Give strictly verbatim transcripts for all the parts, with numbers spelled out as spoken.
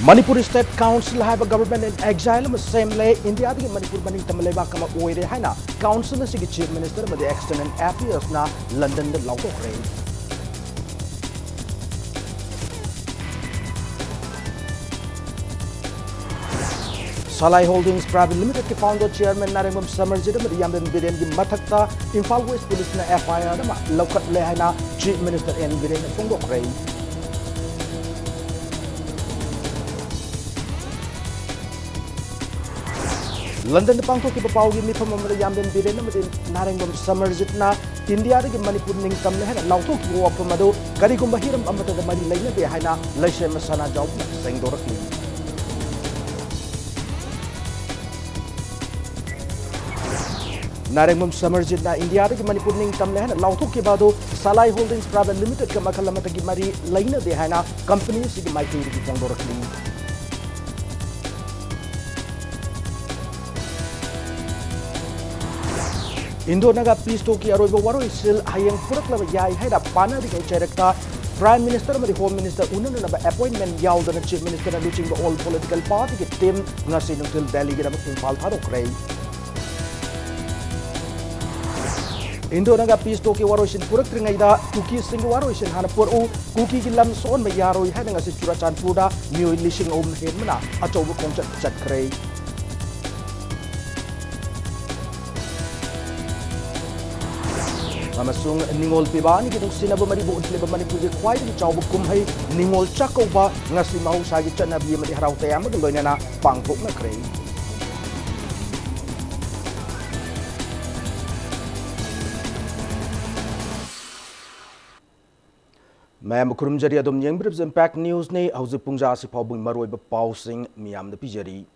Manipur State Council ꯍꯥꯏꯕ Government in Exile ꯑꯃ ꯁꯦꯝꯂꯦ꯫ ꯏꯟꯗꯤꯌꯥꯗꯒꯤ ꯃꯅꯤꯄꯨꯔ ꯃꯅꯤꯡꯇꯝꯕ ꯂꯩꯕꯥꯛ ꯑꯃ ꯑꯣꯏꯔꯦ ꯍꯥꯏꯅ Council ꯑꯁꯤꯒꯤ Chief Minister ꯑꯃꯗꯤ External Affairsꯅ ꯂꯟꯗꯟꯗ ꯂꯥꯎꯊꯣꯛꯈ꯭ꯔꯦ꯫ Salai Holdings Private Limitedꯀꯤ founder chairman ꯅꯥꯔꯦꯡꯕꯝ ꯁꯃꯔꯖꯤꯠ ꯑꯃꯗꯤ ꯌꯥꯝꯕꯦꯝ ꯕꯤꯔꯦꯟꯒꯤ ꯃꯊꯛꯇ Imphal West Policeꯅ F I R ꯑꯃ ꯂꯧꯈꯠꯂꯦ ꯍꯥꯏꯅ Chief Minister N ꯕꯤꯔꯦꯟꯅ ꯐꯣꯡꯗꯣꯛꯈ꯭ꯔꯦ꯫ ꯂꯟꯗꯟꯗ ꯄꯥꯡꯊꯣꯛꯈꯤꯕ ꯄꯥꯎꯒꯤ ꯃꯤꯐꯝ ꯑꯃꯗ ꯌꯥꯝꯕꯦꯝ ꯕꯤꯔꯦꯟ ꯑꯃꯗꯤ ꯅꯥꯔꯦꯡꯕꯝ ꯁꯃꯔꯖꯤꯠꯅ ꯏꯟꯗꯤꯌꯥꯗꯒꯤ ꯃꯅꯤꯄꯨꯔ ꯅꯤꯡꯇꯝꯂꯦ ꯍꯥꯏꯅ ꯂꯥꯎꯊꯣꯛꯈꯤꯕ ꯋꯥꯐꯝ ꯑꯗꯨ ꯀꯔꯤꯒꯨꯝꯕ ꯍꯤꯔꯝ ꯑꯃꯠꯇꯗ ꯃꯔꯤ ꯂꯩꯅꯗꯦ ꯍꯥꯏꯅ ꯂꯩꯁꯦꯝꯕ ꯁꯅꯥꯖꯥꯎꯕꯅ ꯁꯦꯡꯗꯣꯔꯛꯂꯤ꯫ ꯅꯥꯔꯦꯡꯕꯝ ꯁꯃꯔꯖꯤꯠꯅ ꯏꯟꯗꯤꯌꯥꯗꯒꯤ ꯃꯅꯤꯄꯨꯔ ꯅꯤꯡꯇꯝꯂꯦ ꯍꯥꯏꯅ ꯂꯥꯎꯊꯣꯛꯈꯤꯕ ꯑꯗꯨ Salai Holdings Private Limitedꯀ ꯃꯈꯜ ꯑꯃꯠꯇꯒꯤ ꯃꯔꯤ ꯂꯩꯅꯗꯦ ꯍꯥꯏꯅ company ꯑꯁꯤꯒꯤ ꯃꯥꯏꯀꯩꯗꯒꯤ ꯐꯣꯡꯗꯣꯔꯛꯂꯤ꯫ Indo-Naga peace talkꯀꯤ ꯑꯔꯣꯏꯕ ꯋꯥꯔꯣꯏꯁꯤꯜ ꯍꯌꯦꯡ ꯄꯨꯔꯛꯂꯕ ꯌꯥꯏ ꯍꯥꯏꯅ ꯄꯥꯅꯔꯤꯉꯩ ꯆꯩꯔꯛꯇ Prime Minister ꯑꯃꯗꯤ Home Minister ꯎꯅꯅꯅꯕ appointment ꯌꯥꯎꯗꯅ Chief Ministerꯅ ꯂꯨꯆꯤꯡꯕ all political partyꯒꯤ team ꯉꯁꯤ ꯅꯨꯡꯊꯤꯜ ꯗꯦꯜꯂꯤꯒꯤꯗꯃꯛ ꯏꯝꯐꯥꯜ ꯊꯥꯗꯣꯛꯈ꯭ꯔꯦ꯫ Indo-Naga peace talkꯀꯤ ꯋꯥꯔꯣꯏꯁꯤꯟ ꯄꯨꯔꯛꯇ꯭ꯔꯤꯉꯩꯗ ꯀꯨꯀꯤꯁꯤꯡꯒꯤ ꯋꯥꯔꯣꯏꯁꯤꯟ ꯍꯥꯟꯅ ꯄꯨꯔꯛꯎ, ꯀꯨꯀꯤꯒꯤ ꯂꯝ ꯁꯣꯛꯍꯟꯕ ꯌꯥꯔꯣꯏ ꯍꯥꯏꯅ ꯉꯁꯤ ꯆꯨꯔꯥꯆꯥꯟꯄꯨꯔꯗ ꯃꯤꯑꯣꯏ ꯂꯤꯁꯤꯡ ꯑꯍꯨꯝ ꯍꯦꯟꯕꯅ ꯑꯆꯧꯕ ꯈꯣꯡꯆꯠ ꯆꯠꯈ꯭ꯔꯦ꯫ ꯑꯃꯁꯨꯡ ꯅꯤꯉꯣꯜ ꯄꯤꯕ ꯑꯅꯤꯒꯤ ꯅꯨꯡꯁꯤꯅꯕ ꯃꯔꯤꯕꯨ ꯎꯠꯂꯤꯕ ꯃꯅꯤꯄꯨꯔꯒꯤ ꯈ꯭ꯋꯥꯏꯗꯒꯤ ꯆꯥꯎꯕ ꯀꯨꯝꯍꯩ ꯅꯤꯉꯣꯜ ꯆꯥꯛꯀꯧꯕ ꯉꯁꯤ ꯃꯍꯧꯁꯥꯒꯤ ꯆꯠꯅꯕꯤ ꯑꯃꯗꯤ ꯍꯔꯥꯎ ꯇꯌꯥꯝꯕꯒ ꯂꯣꯏꯅꯅ ꯄꯥꯡꯊꯣꯛꯅꯈ꯭ꯔꯦ꯫ ꯃꯌꯥꯝꯕꯨ ꯈꯨꯔꯨꯝꯖꯔꯤ, ꯑꯗꯨꯝ ꯌꯦꯡꯕꯤꯔꯤꯕꯁꯤ Impact Newsꯅꯤ꯫ ꯍꯧꯖꯤꯛ ꯄꯨꯡꯖꯥ ꯑꯁꯤ ꯐꯥꯎꯕꯒꯤ ꯃꯔꯨꯑꯣꯏꯕ ꯄꯥꯎꯁꯤꯡ ꯃꯤꯌꯥꯝꯗ ꯄꯤꯖꯔꯤ꯫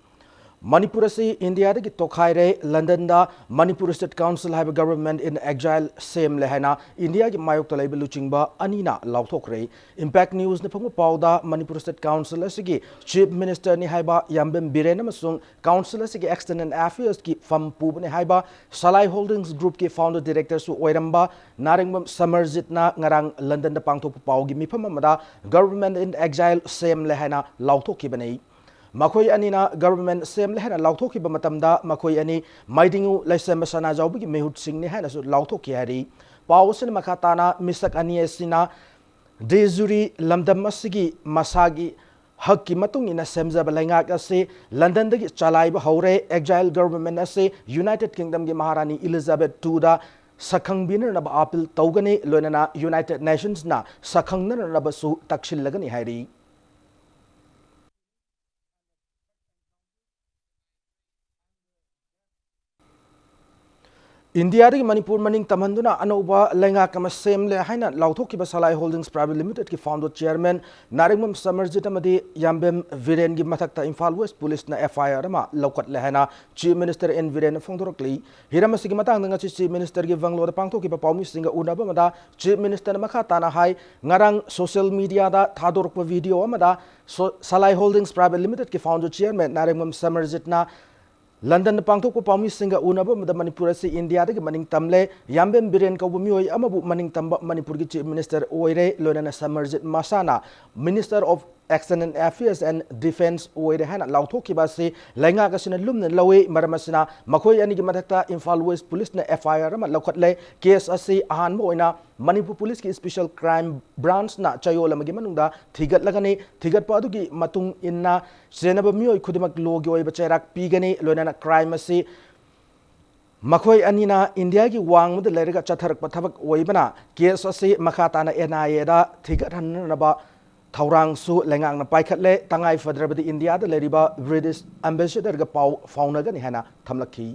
ꯃꯅꯤꯄꯨꯔ ꯑꯁꯤ ꯏꯟꯗꯤꯌꯥꯗꯒꯤ ꯇꯣꯈꯥꯏꯔꯦ꯫ ꯂꯟꯗꯟꯗ Manipur State Council ꯍꯥꯏꯕ Government in Exile ꯁꯦꯝꯂꯦ ꯍꯥꯏꯅ ꯏꯟꯗꯤꯌꯥꯒꯤ ꯃꯥꯌꯣꯛꯇ ꯂꯩꯕ ꯂꯨꯆꯤꯡꯕ ꯑꯅꯤꯅ ꯂꯥꯎꯊꯣꯛꯈ꯭ꯔꯦ꯫ Impact Newsꯅ ꯐꯪꯕ ꯄꯥꯎꯗ, Manipur State Council ꯑꯁꯤꯒꯤ Chief Ministerꯅꯤ ꯍꯥꯏꯕ ꯌꯥꯝꯕꯦꯝ ꯕꯤꯔꯦꯟ ꯑꯃꯁꯨꯡ Council ꯑꯁꯤꯒꯤ External Affairsꯀꯤ ꯐꯝ ꯄꯨꯕꯅꯤ ꯍꯥꯏꯕ Salai Holdings Groupꯀꯤ Founder Directorꯁꯨ ꯑꯣꯏꯔꯝꯕ ꯅꯥꯔꯤꯡꯕꯝ ꯁꯃꯔꯖꯤꯠꯅ ꯉꯔꯥꯡ ꯂꯟꯗꯟꯗ ꯄꯥꯡꯊꯣꯛꯄ ꯄꯥꯎꯒꯤ ꯃꯤꯐꯝ ꯑꯃꯗ Government in Exile ꯁꯦꯝꯂꯦ ꯍꯥꯏꯅ ꯂꯥꯎꯊꯣꯛꯈꯤꯕꯅꯤ꯫ ꯃꯈꯣꯏ ꯑꯅꯤꯅ Government ꯁꯦꯝꯂꯦ ꯍꯥꯏꯅ ꯂꯥꯎꯊꯣꯛꯈꯤꯕ ꯃꯇꯝꯗ, ꯃꯈꯣꯏ ꯑꯅꯤ ꯃꯥꯏꯗꯤꯡꯉꯨ ꯂꯩꯁꯦꯝꯕ ꯁꯅꯥꯖꯥꯎꯕꯒꯤ ꯃꯤꯍꯨꯠꯁꯤꯡꯅꯤ ꯍꯥꯏꯅꯁꯨ ꯂꯥꯎꯊꯣꯛꯈꯤ ꯍꯥꯏꯔꯤ꯫ ꯄꯥꯎ ꯑꯁꯤꯅ ꯃꯈꯥ ꯇꯥꯅ, ꯃꯤꯁꯛ ꯑꯅꯤ ꯑꯁꯤꯅ de jure ꯂꯝꯗꯝ ꯑꯁꯤꯒꯤ ꯃꯁꯥꯒꯤ ꯍꯛꯀꯤ ꯃꯇꯨꯡ ꯏꯟꯅ ꯁꯦꯝꯖꯕ ꯂꯩꯉꯥꯛ ꯑꯁꯤ ꯂꯟꯗꯟꯗꯒꯤ ꯆꯂꯥꯏꯕ ꯍꯧꯔꯦ꯫ Exile Government ꯑꯁꯤ United Kingdomꯒꯤ ꯃꯍꯥꯔꯥꯅꯤ Elizabeth two ꯗ ꯁꯛꯈꯪꯕꯤꯅꯅꯕ appeal ꯇꯧꯒꯅꯤ, ꯂꯣꯏꯅꯅ United Nationsꯅ ꯁꯛꯈꯪꯅꯅꯕꯁꯨ ꯇꯛꯁꯤꯜꯂꯒꯅꯤ ꯍꯥꯏꯔꯤ꯫ ꯏꯟꯗꯤꯌꯥꯗꯒꯤ ꯃꯅꯤꯄꯨꯔ ꯃꯅꯤꯡ ꯇꯝꯍꯟꯗꯨꯅ ꯑꯅꯧꯕ ꯂꯩꯉꯥꯛ ꯑꯃ ꯁꯦꯝꯂꯦ ꯍꯥꯏꯅ ꯂꯥꯎꯊꯣꯛꯈꯤꯕ Salai Holdings Private Limitedꯀꯤ Founder Chairman ꯅꯥꯔꯤꯡꯕꯝ ꯁꯃꯔꯖꯤꯠ ꯑꯃꯗꯤ ꯌꯥꯝꯕꯦꯝ ꯕꯤꯔꯦꯟꯒꯤ ꯃꯊꯛꯇ Imphal West Policeꯅ F I R ꯑꯃ ꯂꯧꯈꯠꯂꯦ ꯍꯥꯏꯅ Chief Minister N ꯕꯤꯔꯦꯟꯅ ꯐꯣꯡꯗꯣꯔꯛꯂꯤ꯫ ꯍꯤꯔꯝ ꯑꯁꯤꯒꯤ ꯃꯇꯥꯡꯗ ꯉꯁꯤ Chief Ministerꯒꯤ ꯕꯪꯒ꯭ꯂꯣꯗ ꯄꯥꯡꯊꯣꯛꯈꯤꯕ ꯄꯥꯎꯃꯤꯁꯤꯡꯒ ꯎꯅꯕ ꯑꯃꯗ Chief Ministerꯅ ꯃꯈꯥ ꯇꯥꯅ ꯍꯥꯏ, ꯉꯔꯥꯡ social mediaꯗ ꯊꯥꯗꯣꯔꯛꯄ video ꯑꯃꯗ ꯁꯣ-, Salai Holdings Private Limitedꯀꯤ Founder Chairman ꯅꯥꯔꯤꯡꯕꯝ ꯁꯃꯔꯖꯤꯠꯅ ꯂꯟꯗꯟꯗ ꯄꯥꯡꯊꯣꯛꯄ ꯄꯥꯎꯃꯤꯁꯤꯡꯒ ꯎꯅꯕ ꯑꯃꯗ ꯃꯅꯤꯄꯨꯔ ꯑꯁꯤ ꯏꯟꯗꯤꯌꯥꯗꯒꯤ ꯃꯅꯤꯡ ꯇꯝꯂꯦ, ꯌꯥꯝꯕꯦꯝ ꯕꯤꯔꯦꯟ ꯀꯧꯕ ꯃꯤꯑꯣꯏ ꯑꯃꯕꯨ ꯃꯅꯤꯡ ꯇꯝꯕ ꯃꯅꯤꯄꯨꯔꯒꯤ Chief Minister ꯑꯣꯏꯔꯦ, ꯂꯣꯏꯅꯅ ꯁꯃꯔꯖꯤꯠ ꯃꯁꯥꯅ Minister of External Affairs and Defence ꯑꯣꯏꯔꯦ ꯍꯥꯏꯅ ꯂꯥꯎꯊꯣꯛꯈꯤꯕ ꯑꯁꯤ ꯂꯩꯉꯥꯛ ꯑꯁꯤꯅ ꯂꯨꯝꯅ ꯂꯧꯏ꯫ ꯃꯔꯝ ꯑꯁꯤꯅ ꯃꯈꯣꯏ ꯑꯅꯤꯒꯤ ꯃꯊꯛꯇ Imphal West Policeꯅ F I R ꯑꯃ ꯂꯧꯈꯠꯂꯦ꯫ Case ꯑꯁꯤ ꯑꯍꯥꯟꯕ ꯑꯣꯏꯅ ꯃꯅꯤꯄꯨꯔ Policeꯀꯤ Special Crime Branchꯅ ꯆꯌꯣꯜ ꯑꯃꯒꯤ ꯃꯅꯨꯡꯗ ꯊꯤꯒꯠꯂꯒꯅꯤ꯫ ꯊꯤꯒꯠꯄ ꯑꯗꯨꯒꯤ ꯃꯇꯨꯡ ꯏꯟꯅ ꯆꯦꯟꯅꯕ ꯃꯤꯑꯣꯏ ꯈꯨꯗꯤꯡꯃꯛ lawꯒꯤ ꯑꯣꯏꯕ ꯆꯩꯔꯥꯛ ꯄꯤꯒꯅꯤ, ꯂꯣꯏꯅꯅ crime ꯑꯁꯤ ꯃꯈꯣꯏ ꯑꯅꯤꯅ ꯏꯟꯗꯤꯌꯥꯒꯤ ꯋꯥꯡꯃꯗ ꯂꯩꯔꯒ ꯆꯠꯊꯔꯛꯄ ꯊꯕꯛ ꯑꯣꯏꯕꯅ case ꯑꯁꯤ ꯃꯈꯥ ꯇꯥꯅ N I Aꯗ ꯊꯤꯒꯠꯍꯟꯅꯅꯕ ꯊꯧꯔꯥꯡꯁꯨ ꯂꯩꯉꯥꯛꯅ ꯄꯥꯏꯈꯠꯂꯦ꯫ ꯇꯉꯥꯏ ꯐꯗ꯭ꯔꯕꯗꯤ ꯏꯟꯗꯤꯌꯥꯗ ꯂꯩꯔꯤꯕ British Ambassadorꯒ ꯄꯥꯎ ꯐꯥꯎꯅꯒꯅꯤ ꯍꯥꯏꯅ ꯊꯝꯂꯛꯈꯤ꯫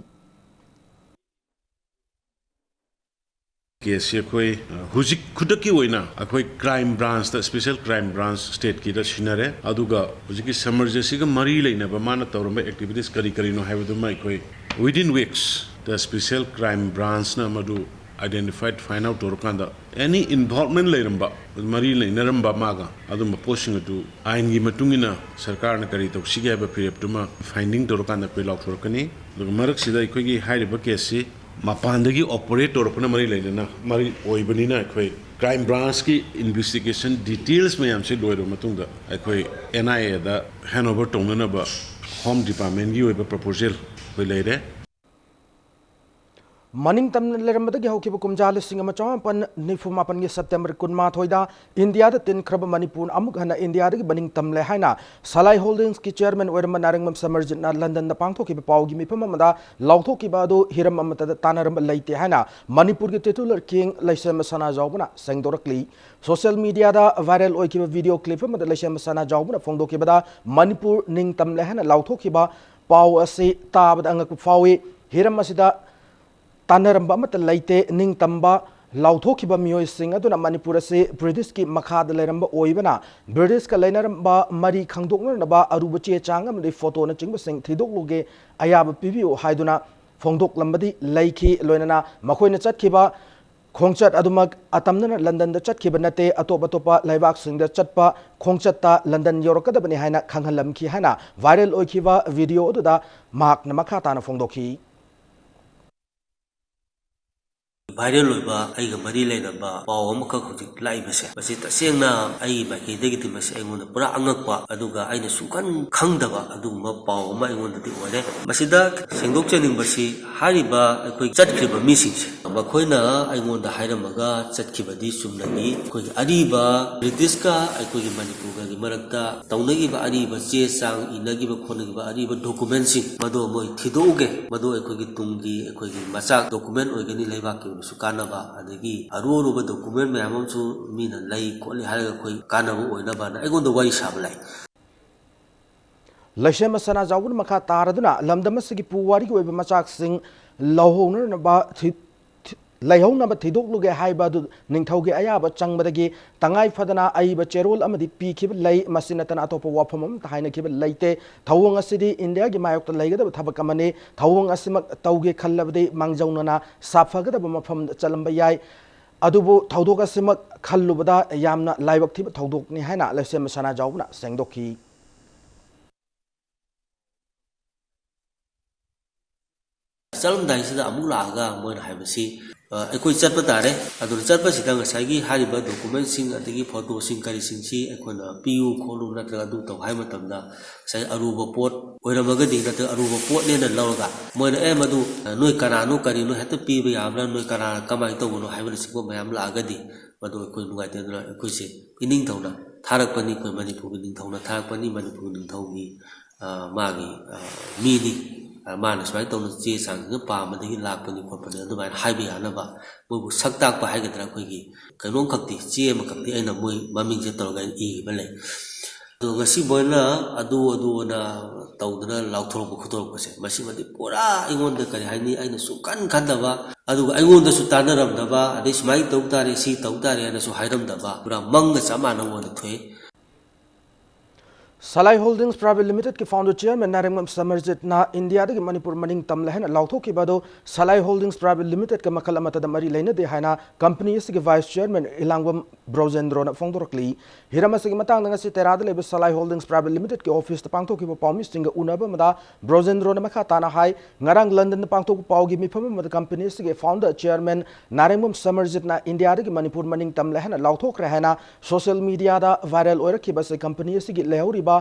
ꯀꯦꯁꯁꯤ ꯑꯩꯈꯣꯏ, ꯑ, ꯍꯧꯖꯤꯛ ꯈꯨꯗꯛꯀꯤ ꯑꯣꯏꯅ ꯑꯩꯈꯣꯏ ꯀ꯭ꯔꯥꯏꯝ ꯕ꯭ꯔꯥꯟꯁꯇ, ꯁ꯭ꯄꯦꯁꯦꯜ ꯀ꯭ꯔꯥꯏꯝ ꯕ꯭ꯔꯥꯟꯁ ꯁ꯭ꯇꯦꯠꯀꯤꯗ ꯁꯤꯟꯅꯔꯦ꯫ ꯑꯗꯨꯒ ꯍꯧꯖꯤꯛꯀꯤ ꯁꯝꯃꯔꯖꯦꯁꯤꯒ ꯃꯔꯤ ꯂꯩꯅꯕ ꯃꯥꯅ ꯇꯧꯔꯝꯕ ꯑꯦꯛꯇꯤꯚꯤꯇꯤꯁ ꯀꯔꯤ ꯀꯔꯤꯅꯣ ꯍꯥꯏꯕꯗꯨꯃ ꯑꯩꯈꯣꯏ within weeks ꯗ ꯁ꯭ꯄꯦꯁꯦꯜ ꯀ꯭ꯔꯥꯏꯝ ꯕ꯭ꯔꯥꯟꯁꯅ ꯃꯗꯨ identified, find out ꯇꯧꯔꯀꯥꯟꯗ, ꯑꯦꯅꯤ ꯏꯟꯚꯣꯜꯚꯃꯦꯟ ꯂꯩꯔꯝꯕ, ꯃꯔꯤ ꯂꯩꯅꯔꯝꯕ ꯃꯥꯒ, ꯑꯗꯨꯝꯕ ꯄꯣꯠꯁꯤꯡ ꯑꯗꯨ ꯑꯥꯏꯟꯒꯤ ꯃꯇꯨꯡ ꯏꯟꯅ ꯁꯔꯀꯥꯔꯅ ꯀꯔꯤ ꯇꯧꯁꯤꯒꯦ ꯍꯥꯏꯕ ꯐꯤꯔꯦꯞꯇꯨꯃ ꯐꯥꯏꯟꯗꯤꯡ ꯇꯧꯔꯀꯥꯟꯗ ꯑꯩꯈꯣꯏ ꯂꯥꯎꯊꯣꯔꯛꯀꯅꯤ꯫ ꯑꯗꯨꯒ ꯃꯔꯛꯁꯤꯗ ꯑꯩꯈꯣꯏꯒꯤ ꯍꯥꯏꯔꯤꯕ ꯀꯦꯁꯁꯤ ꯃꯄꯥꯟꯗꯒꯤ ꯑꯣꯄꯔꯦꯠ ꯇꯧꯔꯛꯄꯅ ꯃꯔꯤ ꯂꯩꯅꯅ, ꯃꯔꯤ ꯑꯣꯏꯕꯅꯤꯅ, ꯑꯩꯈꯣꯏ ꯀ꯭ꯔꯥꯏꯝ ꯕ꯭ꯔꯥꯟꯁꯀꯤ ꯏꯟꯚꯦꯁꯇꯤꯒꯦꯁꯟ ꯗꯤꯇꯦꯜꯁ ꯃꯌꯥꯝꯁꯦ ꯂꯣꯏꯔꯕ ꯃꯇꯨꯡꯗ ꯑꯩꯈꯣꯏ ꯑꯦꯟ ꯑꯥꯏ ꯑꯦꯗ ꯍꯦꯟ ꯑꯣꯚꯔ ꯇꯧꯅꯅꯕ ꯍꯣꯝ ꯗꯤꯄꯥꯔꯠꯃꯦꯟꯒꯤ ꯑꯣꯏꯕ ꯄ꯭ꯔꯄꯣꯖꯦꯜ ꯑꯩꯈꯣꯏ ꯂꯩꯔꯦ꯫ ꯃꯅꯤꯡ ꯇꯝꯅ ꯂꯩꯔꯝꯕꯗꯒꯤ ꯍꯧꯈꯤꯕ ꯀꯨꯝꯖꯥ ꯂꯤꯁꯤꯡ ꯑꯃ ꯆꯃꯥꯄꯟ ꯅꯤꯐꯨ ꯃꯥꯄꯟꯒꯤ ꯁꯦꯞꯇꯦꯝꯕꯔ ꯀꯨꯟꯃꯥꯊꯣꯏꯗ ꯏꯟꯗꯤꯌꯥꯗ ꯇꯤꯟꯈ꯭ꯔꯕ ꯃꯅꯤꯄꯨꯔꯅ ꯑꯃꯨꯛ ꯍꯟꯅ ꯏꯟꯗꯤꯌꯥꯗꯒꯤ ꯃꯅꯤꯡ ꯇꯝꯂꯦ ꯍꯥꯏꯅ ꯁꯂꯥꯏ ꯍꯣꯜꯗꯤꯡꯁꯀꯤ ꯆꯤꯌꯔꯃꯦꯟ ꯑꯣꯏꯔꯝꯕ ꯅꯥꯔꯤꯡꯕꯝ ꯁꯃꯔꯖꯤꯠꯅ ꯂꯟꯗꯟꯗ ꯄꯥꯡꯊꯣꯛꯈꯤꯕ ꯄꯥꯎꯒꯤ ꯃꯤꯐꯝ ꯑꯃꯗ ꯂꯥꯎꯊꯣꯛꯈꯤꯕ ꯑꯗꯨ ꯍꯤꯔꯝ ꯑꯃꯠꯇꯗ ꯇꯥꯟꯅꯔꯝꯕ ꯂꯩꯇꯦ ꯍꯥꯏꯅ ꯃꯅꯤꯄꯨꯔꯒꯤ ꯇꯤꯇꯨꯂꯔ ꯀꯤꯡ ꯂꯩꯁꯦꯝꯕ ꯁꯅꯥꯖꯥꯎꯕꯅ ꯁꯦꯡꯗꯣꯔꯛꯂꯤ꯫ ꯁꯣꯁꯤꯌꯦꯜ ꯃꯤꯗꯤꯌꯥꯗ ꯚꯥꯏꯔꯦꯜ ꯑꯣꯏꯈꯤꯕ ꯚꯤꯗꯤꯑꯣ ꯀ꯭ꯂꯤꯞ ꯑꯃꯗ ꯂꯩꯁꯦꯝꯕ ꯁꯅꯥꯖꯥꯎꯕꯅ ꯐꯣꯡꯗꯣꯛꯈꯤꯕꯗ ꯃꯅꯤꯄꯨꯔ ꯅꯤꯡꯇꯝꯂꯦ ꯍꯥꯏꯅ ꯂꯥꯎꯊꯣꯛꯈꯤꯕ ꯄꯥꯎ ꯑꯁꯤ ꯇꯥꯕꯗ ꯑꯉꯛꯄ ꯐꯥꯎꯏ꯫ ꯍꯤꯔꯝ ꯑꯁꯤꯗ ꯇꯥꯟꯅꯔꯝꯕ ꯑꯃꯠꯇ ꯂꯩꯇꯦ꯫ ꯅꯤꯡꯇꯝꯕ ꯂꯥꯎꯊꯣꯛꯈꯤꯕ ꯃꯤꯑꯣꯏꯁꯤꯡ ꯑꯗꯨꯅ ꯃꯅꯤꯄꯨꯔ ꯑꯁꯤ ꯕ꯭ꯔꯤꯇꯤꯁꯀꯤ ꯃꯈꯥꯗ ꯂꯩꯔꯝꯕ ꯑꯣꯏꯕꯅ, ꯕ꯭ꯔꯤꯇꯤꯁꯀ ꯂꯩꯅꯔꯝꯕ ꯃꯔꯤ ꯈꯪꯗꯣꯛꯅꯅꯕ ꯑꯔꯨꯕ ꯆꯦ ꯆꯥꯡ ꯑꯃꯗꯤ ꯐꯣꯇꯣꯅꯆꯤꯡꯕꯁꯤꯡ ꯊꯤꯗꯣꯛꯂꯨꯒꯦ, ꯑꯌꯥꯕ ꯄꯤꯕꯤꯌꯨ ꯍꯥꯏꯗꯨꯅ ꯐꯣꯡꯗꯣꯛꯂꯝꯕꯗꯤ ꯂꯩꯈꯤ꯫ ꯂꯣꯏꯅꯅ ꯃꯈꯣꯏꯅ ꯆꯠꯈꯤꯕ ꯈꯣꯡꯆꯠ ꯑꯗꯨꯃꯛ ꯑꯇꯝꯅꯅ ꯂꯟꯗꯟꯗ ꯆꯠꯈꯤꯕ ꯅꯠꯇꯦ, ꯑꯇꯣꯞ ꯑꯇꯣꯞꯄ ꯂꯩꯕꯥꯛꯁꯤꯡꯗ ꯆꯠꯄ ꯈꯣꯡꯆꯠꯇ ꯂꯟꯗꯟ ꯌꯧꯔꯛꯀꯗꯕꯅꯤ ꯍꯥꯏꯅ ꯈꯪꯍꯜꯂꯝꯈꯤ ꯍꯥꯏꯅ ꯚꯥꯏꯔꯦꯜ ꯑꯣꯏꯈꯤꯕ ꯚꯤꯗꯤꯑꯣ ꯑꯗꯨꯗ ꯃꯍꯥꯛꯅ ꯃꯈꯥ ꯇꯥꯅ ꯐꯣꯡꯗꯣꯛꯈꯤ꯫ ꯚꯥꯏꯔꯦꯜ ꯑꯣꯏꯕ ꯑꯩꯒ ꯃꯔꯤ ꯂꯩꯅꯕ ꯄꯥꯎ ꯑꯃꯈꯛ ꯍꯧꯖꯤꯛ ꯂꯥꯛꯏꯕꯁꯦ, ꯃꯁꯤ ꯇꯁꯦꯡꯅ ꯑꯩꯒꯤ ꯃꯥꯏꯀꯩꯗꯒꯤꯗꯤ ꯃꯁꯤ ꯑꯩꯉꯣꯟꯗ ꯄꯨꯔꯥ ꯑꯉꯛꯄ, ꯑꯗꯨꯒ ꯑꯩꯅ ꯁꯨꯡꯈꯟ ꯈꯪꯗꯕ ꯑꯗꯨꯒꯨꯝꯕ ꯄꯥꯎ ꯑꯃ ꯑꯩꯉꯣꯟꯗꯗꯤ ꯑꯣꯏꯔꯦ꯫ ꯃꯁꯤꯗ ꯁꯦꯡꯗꯣꯛꯆꯅꯤꯡꯕꯁꯤ, ꯍꯥꯏꯔꯤꯕ ꯑꯩꯈꯣꯏ ꯆꯠꯈ꯭ꯔꯤꯕ ꯃꯤꯁꯤꯡꯁꯦ, ꯃꯈꯣꯏꯅ ꯑꯩꯉꯣꯟꯗ ꯍꯥꯏꯔꯝꯃꯒ ꯆꯠꯈꯤꯕꯗꯤ ꯆꯨꯝꯅꯒꯤ ꯑꯩꯈꯣꯏꯒꯤ ꯑꯔꯤꯕ ꯕ꯭ꯔꯤꯇꯤꯁꯀ ꯑꯩꯈꯣꯏꯒꯤ ꯃꯅꯤꯄꯨꯔꯒꯒꯤ ꯃꯔꯛꯇ ꯇꯧꯅꯈꯤꯕ ꯑꯔꯤꯕ ꯆꯦ ꯆꯥꯡ, ꯏꯅꯈꯤꯕ ꯈꯣꯠꯅꯈꯤꯕ ꯑꯔꯤꯕ ꯗꯣꯀꯨꯃꯦꯟꯁꯤꯡ, ꯃꯗꯨ ꯃꯣꯏ ꯊꯤꯗꯣꯛꯎꯒꯦ, ꯃꯗꯨ ꯑꯩꯈꯣꯏꯒꯤ ꯇꯨꯡꯒꯤ ꯑꯩꯈꯣꯏꯒꯤ ꯃꯆꯥ ꯗꯣꯀꯨꯃꯦꯟ ꯑꯣꯏꯒꯅꯤ, ꯂꯩꯕꯥꯛꯀꯤ ꯑꯣꯏꯅꯁꯨ ꯀꯥꯟꯅꯕ, ꯑꯗꯒꯤ ꯑꯔꯨ ꯑꯔꯨꯕ ꯗꯣꯀꯨꯃꯦꯟ ꯃꯌꯥꯝ ꯑꯃꯁꯨ ꯃꯤꯅ ꯂꯩ ꯈꯣꯠꯂꯤ ꯍꯥꯏꯔꯒ ꯑꯩꯈꯣꯏ ꯀꯥꯟꯅꯕ ꯑꯣꯏꯅꯕꯅ ꯑꯩꯉꯣꯟꯗ ꯋꯥꯔꯤ ꯁꯥꯕ ꯂꯥꯛꯏ꯫ ꯂꯩꯁꯦꯝꯕ ꯁꯅꯥꯖꯥꯎꯕꯅ ꯃꯈꯥ ꯇꯥꯔꯗꯨꯅ ꯂꯝꯗꯝ ꯑꯁꯤꯒꯤ ꯄꯨꯋꯥꯔꯤꯒꯤ ꯑꯣꯏꯕ ꯃꯆꯥꯛꯁꯤꯡ ꯂꯧꯍꯧꯅꯅꯕ ꯊꯤ-, ꯊꯤ-, ꯂꯩꯍꯧꯅꯕ ꯊꯤꯗꯣꯛꯂꯨꯒꯦ ꯍꯥꯏꯕ ꯑꯗꯨ ꯅꯤꯡꯊꯧꯒꯤ ꯑꯌꯥꯕ ꯆꯪꯕꯗꯒꯤ ꯇꯉꯥꯏ ꯐꯗꯅ ꯑꯏꯕ ꯆꯦꯔꯣꯜ ꯑꯃꯗꯤ ꯄꯤꯈꯤꯕ ꯂꯩ꯫ ꯃꯁꯤ ꯅꯠꯇꯅ ꯑꯇꯣꯞꯄ ꯋꯥꯐꯝ ꯑꯃꯠꯇ ꯍꯥꯏꯅꯈꯤꯕ ꯂꯩꯇꯦ꯫ ꯊꯧꯑꯣꯡ ꯑꯁꯤꯗꯤ ꯏꯟꯗꯤꯌꯥꯒꯤ ꯃꯥꯌꯣꯛꯇ ꯂꯩꯒꯗꯕ ꯊꯕꯛ ꯑꯃꯅꯤ꯫ ꯊꯧꯑꯣꯡ ꯑꯁꯤꯃꯛ ꯇꯧꯒꯦ ꯈꯜꯂꯕꯗꯤ ꯃꯥꯡꯖꯧꯅꯅ ꯁꯥꯐꯒꯗꯕ ꯃꯐꯝꯗ ꯆꯠꯂꯝꯕ ꯌꯥꯏ꯫ ꯑꯗꯨꯕꯨ ꯊꯧꯗꯣꯛ ꯑꯁꯤꯃꯛ ꯈꯜꯂꯨꯕꯗ ꯌꯥꯝꯅ ꯂꯥꯏꯕꯛ ꯊꯤꯕ ꯊꯧꯗꯣꯛꯅꯤ ꯍꯥꯏꯅ ꯂꯩꯁꯦꯝꯕ ꯁꯅꯥꯖꯥꯎꯕꯅ ꯁꯦꯡꯗꯣꯛꯈꯤ꯫ ꯆꯠꯂꯝꯗꯥꯏꯁꯤꯗ ꯑꯃꯨꯛ ꯂꯥꯛꯑꯒ ꯃꯣꯏꯅ ꯍꯥꯏꯕꯁꯤ, "ꯑ, ꯑꯩꯈꯣꯏ ꯆꯠꯄ ꯇꯥꯔꯦ꯫ ꯑꯗꯨꯅ ꯆꯠꯄꯁꯤꯗ ꯉꯁꯥꯏꯒꯤ ꯍꯥꯏꯔꯤꯕ ꯗꯣꯀꯨꯃꯦꯟꯁꯤꯡ ꯑꯗꯒꯤ ꯐꯣꯇꯣꯁꯤꯡ ꯀꯔꯤꯁꯤꯡꯁꯤ ꯑꯩꯈꯣꯏꯅ ꯄꯤꯌꯨ ꯈꯣꯠꯂꯨ ꯅꯠꯇ꯭ꯔꯒ ꯑꯗꯨ ꯇꯧ" ꯍꯥꯏꯕ ꯃꯇꯝꯗ, ꯉꯁꯥꯏ ꯑꯔꯨꯕ ꯄꯣꯠ ꯑꯣꯏꯔꯝꯃꯒꯗꯤ ꯅꯠꯇ꯭ꯔꯒ ꯑꯔꯨꯕ ꯄꯣꯠꯅꯦꯅ ꯂꯧꯔꯒ ꯃꯣꯏꯅ, "ꯑꯦ, ꯃꯗꯨ, ꯑ, ꯅꯣꯏ ꯀꯅꯥꯅꯣ, ꯀꯔꯤꯅꯣ, ꯍꯦꯛꯇ ꯄꯤꯕ ꯌꯥꯕ꯭ꯔꯥ, ꯅꯣꯏ ꯀꯅꯥ, ꯀꯃꯥꯏꯅ ꯇꯧꯕꯅꯣ?" ꯍꯥꯏꯕꯅꯆꯤꯡꯕ ꯃꯌꯥꯝ ꯂꯥꯛꯑꯒꯗꯤ ꯃꯗꯨ ꯑꯩꯈꯣꯏ ꯅꯨꯡꯉꯥꯏꯇꯗꯅ ꯑꯩꯈꯣꯏꯁꯦ ꯏꯅꯤꯡ ꯊꯧꯅ ꯊꯥꯔꯛꯄꯅꯤ, ꯑꯩꯈꯣꯏ ꯃꯅꯤꯄꯨꯔꯒꯤ ꯅꯤꯡꯊꯧꯅ ꯊꯥꯔꯛꯄꯅꯤ, ꯃꯅꯤꯄꯨꯔꯒꯤ ꯅꯤꯡꯊꯧꯒꯤ, ꯑ, ꯃꯥꯒꯤ, ꯑ, ꯃꯤꯅꯤ, ꯑ, ꯃꯥꯅ ꯁꯨꯃꯥꯏꯅ ꯇꯧꯅ ꯆꯦ ꯆꯥꯡꯁꯤꯡꯁꯦ ꯄꯥꯝꯕꯗꯒꯤ ꯂꯥꯛꯄꯅꯤ ꯈꯣꯠꯄꯅꯤ ꯑꯗꯨꯃꯥꯏꯅ ꯍꯥꯏꯕ ꯌꯥꯅꯕ ꯃꯣꯏꯕꯨ ꯁꯛ ꯇꯥꯛꯄ ꯍꯥꯏꯒꯗ꯭ꯔꯥ, ꯑꯩꯈꯣꯏꯒꯤ ꯀꯩꯅꯣꯝꯈꯛꯇꯤ, ꯆꯦ ꯑꯃꯈꯛꯇꯤ ꯑꯩꯅ ꯃꯣꯏ ꯃꯃꯤꯡꯁꯦ ꯇꯧꯔꯒ ꯑꯩꯅ ꯏꯈꯤꯕ ꯂꯩ꯫ ꯑꯗꯣ ꯉꯁꯤ ꯃꯣꯏꯅ ꯑꯗꯨ ꯑꯗꯨ ꯑꯅ ꯇꯧꯗꯅ ꯂꯥꯎꯊꯣꯔꯛꯄ ꯈꯣꯠꯇꯣꯔꯛꯄꯁꯦ, ꯃꯁꯤꯃꯗꯤ ꯄꯨꯔꯥ ꯑꯩꯉꯣꯟꯗ ꯀꯔꯤ ꯍꯥꯏꯅꯤ, ꯑꯩꯅ ꯁꯨꯡꯈꯟ ꯈꯟꯗꯕ, ꯑꯗꯨꯒ ꯑꯩꯉꯣꯟꯗꯁꯨ ꯇꯥꯟꯅꯔꯝꯗꯕ, ꯑꯗꯩ ꯁꯨꯃꯥꯏꯅ ꯇꯧ ꯇꯥꯔꯦ, ꯁꯤ ꯇꯧ ꯇꯥꯔꯦ ꯍꯥꯏꯅꯁꯨ ꯍꯥꯏꯔꯝꯗꯕ, ꯄꯨꯔꯥ ꯃꯪꯒ ꯆꯞ ꯃꯥꯟꯅꯕ ꯑꯣꯏꯅ ꯊꯣꯛꯑꯦ꯫ ꯁꯂꯥꯏ ꯍꯣꯜꯗꯤꯡꯁ ꯄ꯭ꯔꯥꯏꯚꯦꯠ ꯂꯤꯃꯤꯇꯦꯗꯀꯤ ꯐꯥꯎꯟꯗꯔ ꯆꯤꯌꯔꯃꯦꯟ ꯅꯥꯔꯦꯡꯕꯝ ꯁꯃꯔꯖꯤꯠꯅ ꯏꯟꯗꯤꯌꯥꯗꯒꯤ ꯃꯅꯤꯄꯨꯔ ꯃꯅꯤꯡ ꯇꯝꯂꯦ ꯍꯥꯏꯅ ꯂꯥꯎꯊꯣꯛꯈꯤꯕ ꯑꯗꯨ ꯁꯂꯥꯏ ꯍꯣꯜꯗꯤꯡꯁ ꯄ꯭ꯔꯥꯏꯚꯦꯠ ꯂꯤꯃꯤꯇꯦꯗꯀ ꯃꯈꯜ ꯑꯃꯠꯇꯗ ꯃꯔꯤ ꯂꯩꯅꯗꯦ ꯍꯥꯏꯅ ꯀꯝꯄꯅꯤ ꯑꯁꯤꯒꯤ ꯚꯥꯏꯁ ꯆꯤꯌꯔꯃꯦꯟ ꯏꯂꯥꯡꯕꯝ ꯕ꯭ꯔꯣꯖꯦꯟꯗ꯭ꯔꯣꯅ ꯐꯣꯡꯗꯣꯔꯛꯂꯤ꯫ ꯍꯤꯔꯝ ꯑꯁꯤꯒꯤ ꯃꯇꯥꯡꯗ ꯉꯁꯤ ꯇꯦꯔꯥꯗ ꯂꯩꯕ ꯁꯂꯥꯏ ꯍꯣꯜꯗꯤꯡꯁ ꯄ꯭ꯔꯥꯏꯚꯦꯠ ꯂꯤꯃꯤꯇꯦꯗꯀꯤ ꯑꯣꯐꯤꯁꯇ ꯄꯥꯡꯊꯣꯛꯈꯤꯕ ꯄꯥꯎꯃꯤꯁꯤꯡꯒ ꯎꯅꯕ ꯑꯃꯗ ꯕ꯭ꯔꯣꯖꯦꯟꯗ꯭ꯔꯣꯅ ꯃꯈꯥ ꯇꯥꯅ ꯍꯥꯏ, ꯉꯔꯥꯡ ꯂꯟꯗꯟꯗ ꯄꯥꯡꯊꯣꯛꯄ ꯄꯥꯎꯒꯤ ꯃꯤꯐꯝ ꯑꯃꯗ ꯀꯝꯄꯅꯤ ꯑꯁꯤꯒꯤ ꯐꯥꯎꯟꯗꯔ ꯆꯤꯌꯔꯃꯦꯟ ꯅꯥꯔꯦꯡꯕꯝ ꯁꯃꯔꯖꯤꯠꯅ ꯏꯟꯗꯤꯌꯥꯗꯒꯤ ꯃꯅꯤꯄꯨꯔ ꯃꯅꯤꯡ ꯇꯝꯂꯦ ꯍꯥꯏꯅ ꯂꯥꯎꯊꯣꯛꯈ꯭ꯔꯦ ꯍꯥꯏꯅ ꯁꯣꯁꯤꯌꯦꯜ ꯃꯤꯗꯤꯌꯥꯗ ꯚꯥꯏꯔꯦꯜ ꯑꯣꯏꯔꯛꯈꯤꯕ ꯑꯁꯤ ꯀꯝꯄꯅꯤ ꯑꯁꯤꯒꯤ ꯂꯩꯍꯧꯔꯤꯕ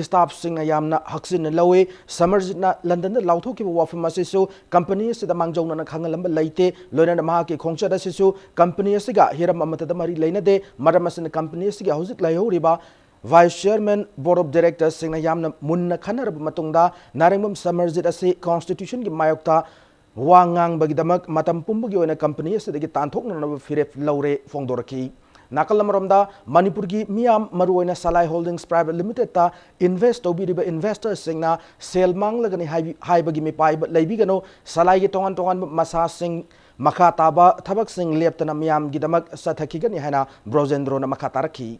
ꯁ꯭ꯇꯥꯐꯁꯤꯡꯅ ꯌꯥꯝꯅ ꯍꯛꯆꯤꯟꯅ ꯂꯧꯏ꯫ ꯁꯃꯔꯖꯤꯠꯅ ꯂꯟꯗꯟꯗ ꯂꯥꯎꯊꯣꯛꯈꯤꯕ ꯋꯥꯐꯝ ꯑꯁꯤꯁꯨ ꯀꯝꯄꯅꯤ ꯑꯁꯤꯗ ꯃꯥꯡꯖꯧꯅꯅ ꯈꯪꯍꯜꯂꯝꯕ ꯂꯩꯇꯦ꯫ ꯂꯣꯏꯅꯅ ꯃꯍꯥꯛꯀꯤ ꯈꯣꯡꯆꯠ ꯑꯁꯤꯁꯨ ꯀꯝꯄꯅꯤ ꯑꯁꯤꯒ ꯍꯤꯔꯝ ꯑꯃꯠꯇꯗ ꯃꯔꯤ ꯂꯩꯅꯗꯦ꯫ ꯃꯔꯝ ꯑꯁꯤꯅ ꯀꯝꯄꯅꯤ ꯑꯁꯤꯒꯤ ꯍꯧꯖꯤꯛ ꯂꯩꯍꯧꯔꯤꯕ ꯚꯥꯏꯁ ꯆꯤꯌꯔꯃꯦꯟ, ꯕꯣꯔꯗ ꯑꯣꯐ ꯗꯤꯔꯦꯛꯇꯔꯁꯤꯡꯅ ꯌꯥꯝꯅ ꯃꯨꯟꯅ ꯈꯟꯅꯔꯕ ꯃꯇꯨꯡꯗ ꯅꯥꯔꯦꯡꯕꯝ ꯁꯃꯔꯖꯤꯠ ꯑꯁꯤ ꯀꯣꯟꯁꯇꯤꯇ꯭ꯌꯨꯁꯟꯒꯤ ꯃꯥꯌꯣꯛꯇ ꯋꯥ ꯉꯥꯡꯕꯒꯤꯗꯃꯛ ꯃꯇꯝ ꯄꯨꯝꯕꯒꯤ ꯑꯣꯏꯅ ꯀꯝꯄꯅꯤ ꯑꯁꯤꯗꯒꯤ ꯇꯥꯟꯊꯣꯛꯅꯅꯕ ꯐꯤꯔꯦꯞ ꯂꯧꯔꯦ ꯐꯣꯡꯗꯣꯔꯛꯈꯤ꯫ ꯅꯥꯀꯜ ꯑꯃꯔꯣꯝꯗ, ꯃꯅꯤꯄꯨꯔꯒꯤ ꯃꯤꯌꯥꯝ, ꯃꯔꯨꯑꯣꯏꯅ ꯁꯂꯥꯏ ꯍꯣꯜꯗꯤꯡꯁ ꯄ꯭ꯔꯥꯏꯚꯦꯠ ꯂꯤꯃꯤꯇꯦꯗꯇ ꯏꯟꯚꯦꯁ ꯇꯧꯕꯤꯔꯤꯕ ꯏꯟꯚꯦꯁꯇꯔꯁꯤꯡꯅ ꯁꯦꯜ ꯃꯥꯡꯂꯒꯅꯤ ꯍꯥꯏꯕꯤ-, ꯍꯥꯏꯕꯒꯤ ꯃꯤꯄꯥꯏꯕ ꯂꯩꯕꯤꯒꯅꯨ꯫ ꯁꯂꯥꯏꯒꯤ ꯇꯣꯉꯥꯟ ꯇꯣꯉꯥꯟꯕ ꯃꯁꯥꯁꯤꯡ, ꯃꯈꯥ ꯇꯥꯕ ꯊꯕꯛꯁꯤꯡ ꯂꯦꯞꯇꯅ ꯃꯤꯌꯥꯝꯒꯤꯗꯃꯛ ꯆꯠꯊꯈꯤꯒꯅꯤ ꯍꯥꯏꯅ ꯕ꯭ꯔꯣꯖꯦꯟꯗ꯭ꯔꯣꯅ ꯃꯈꯥ ꯇꯥꯔꯛꯈꯤ꯫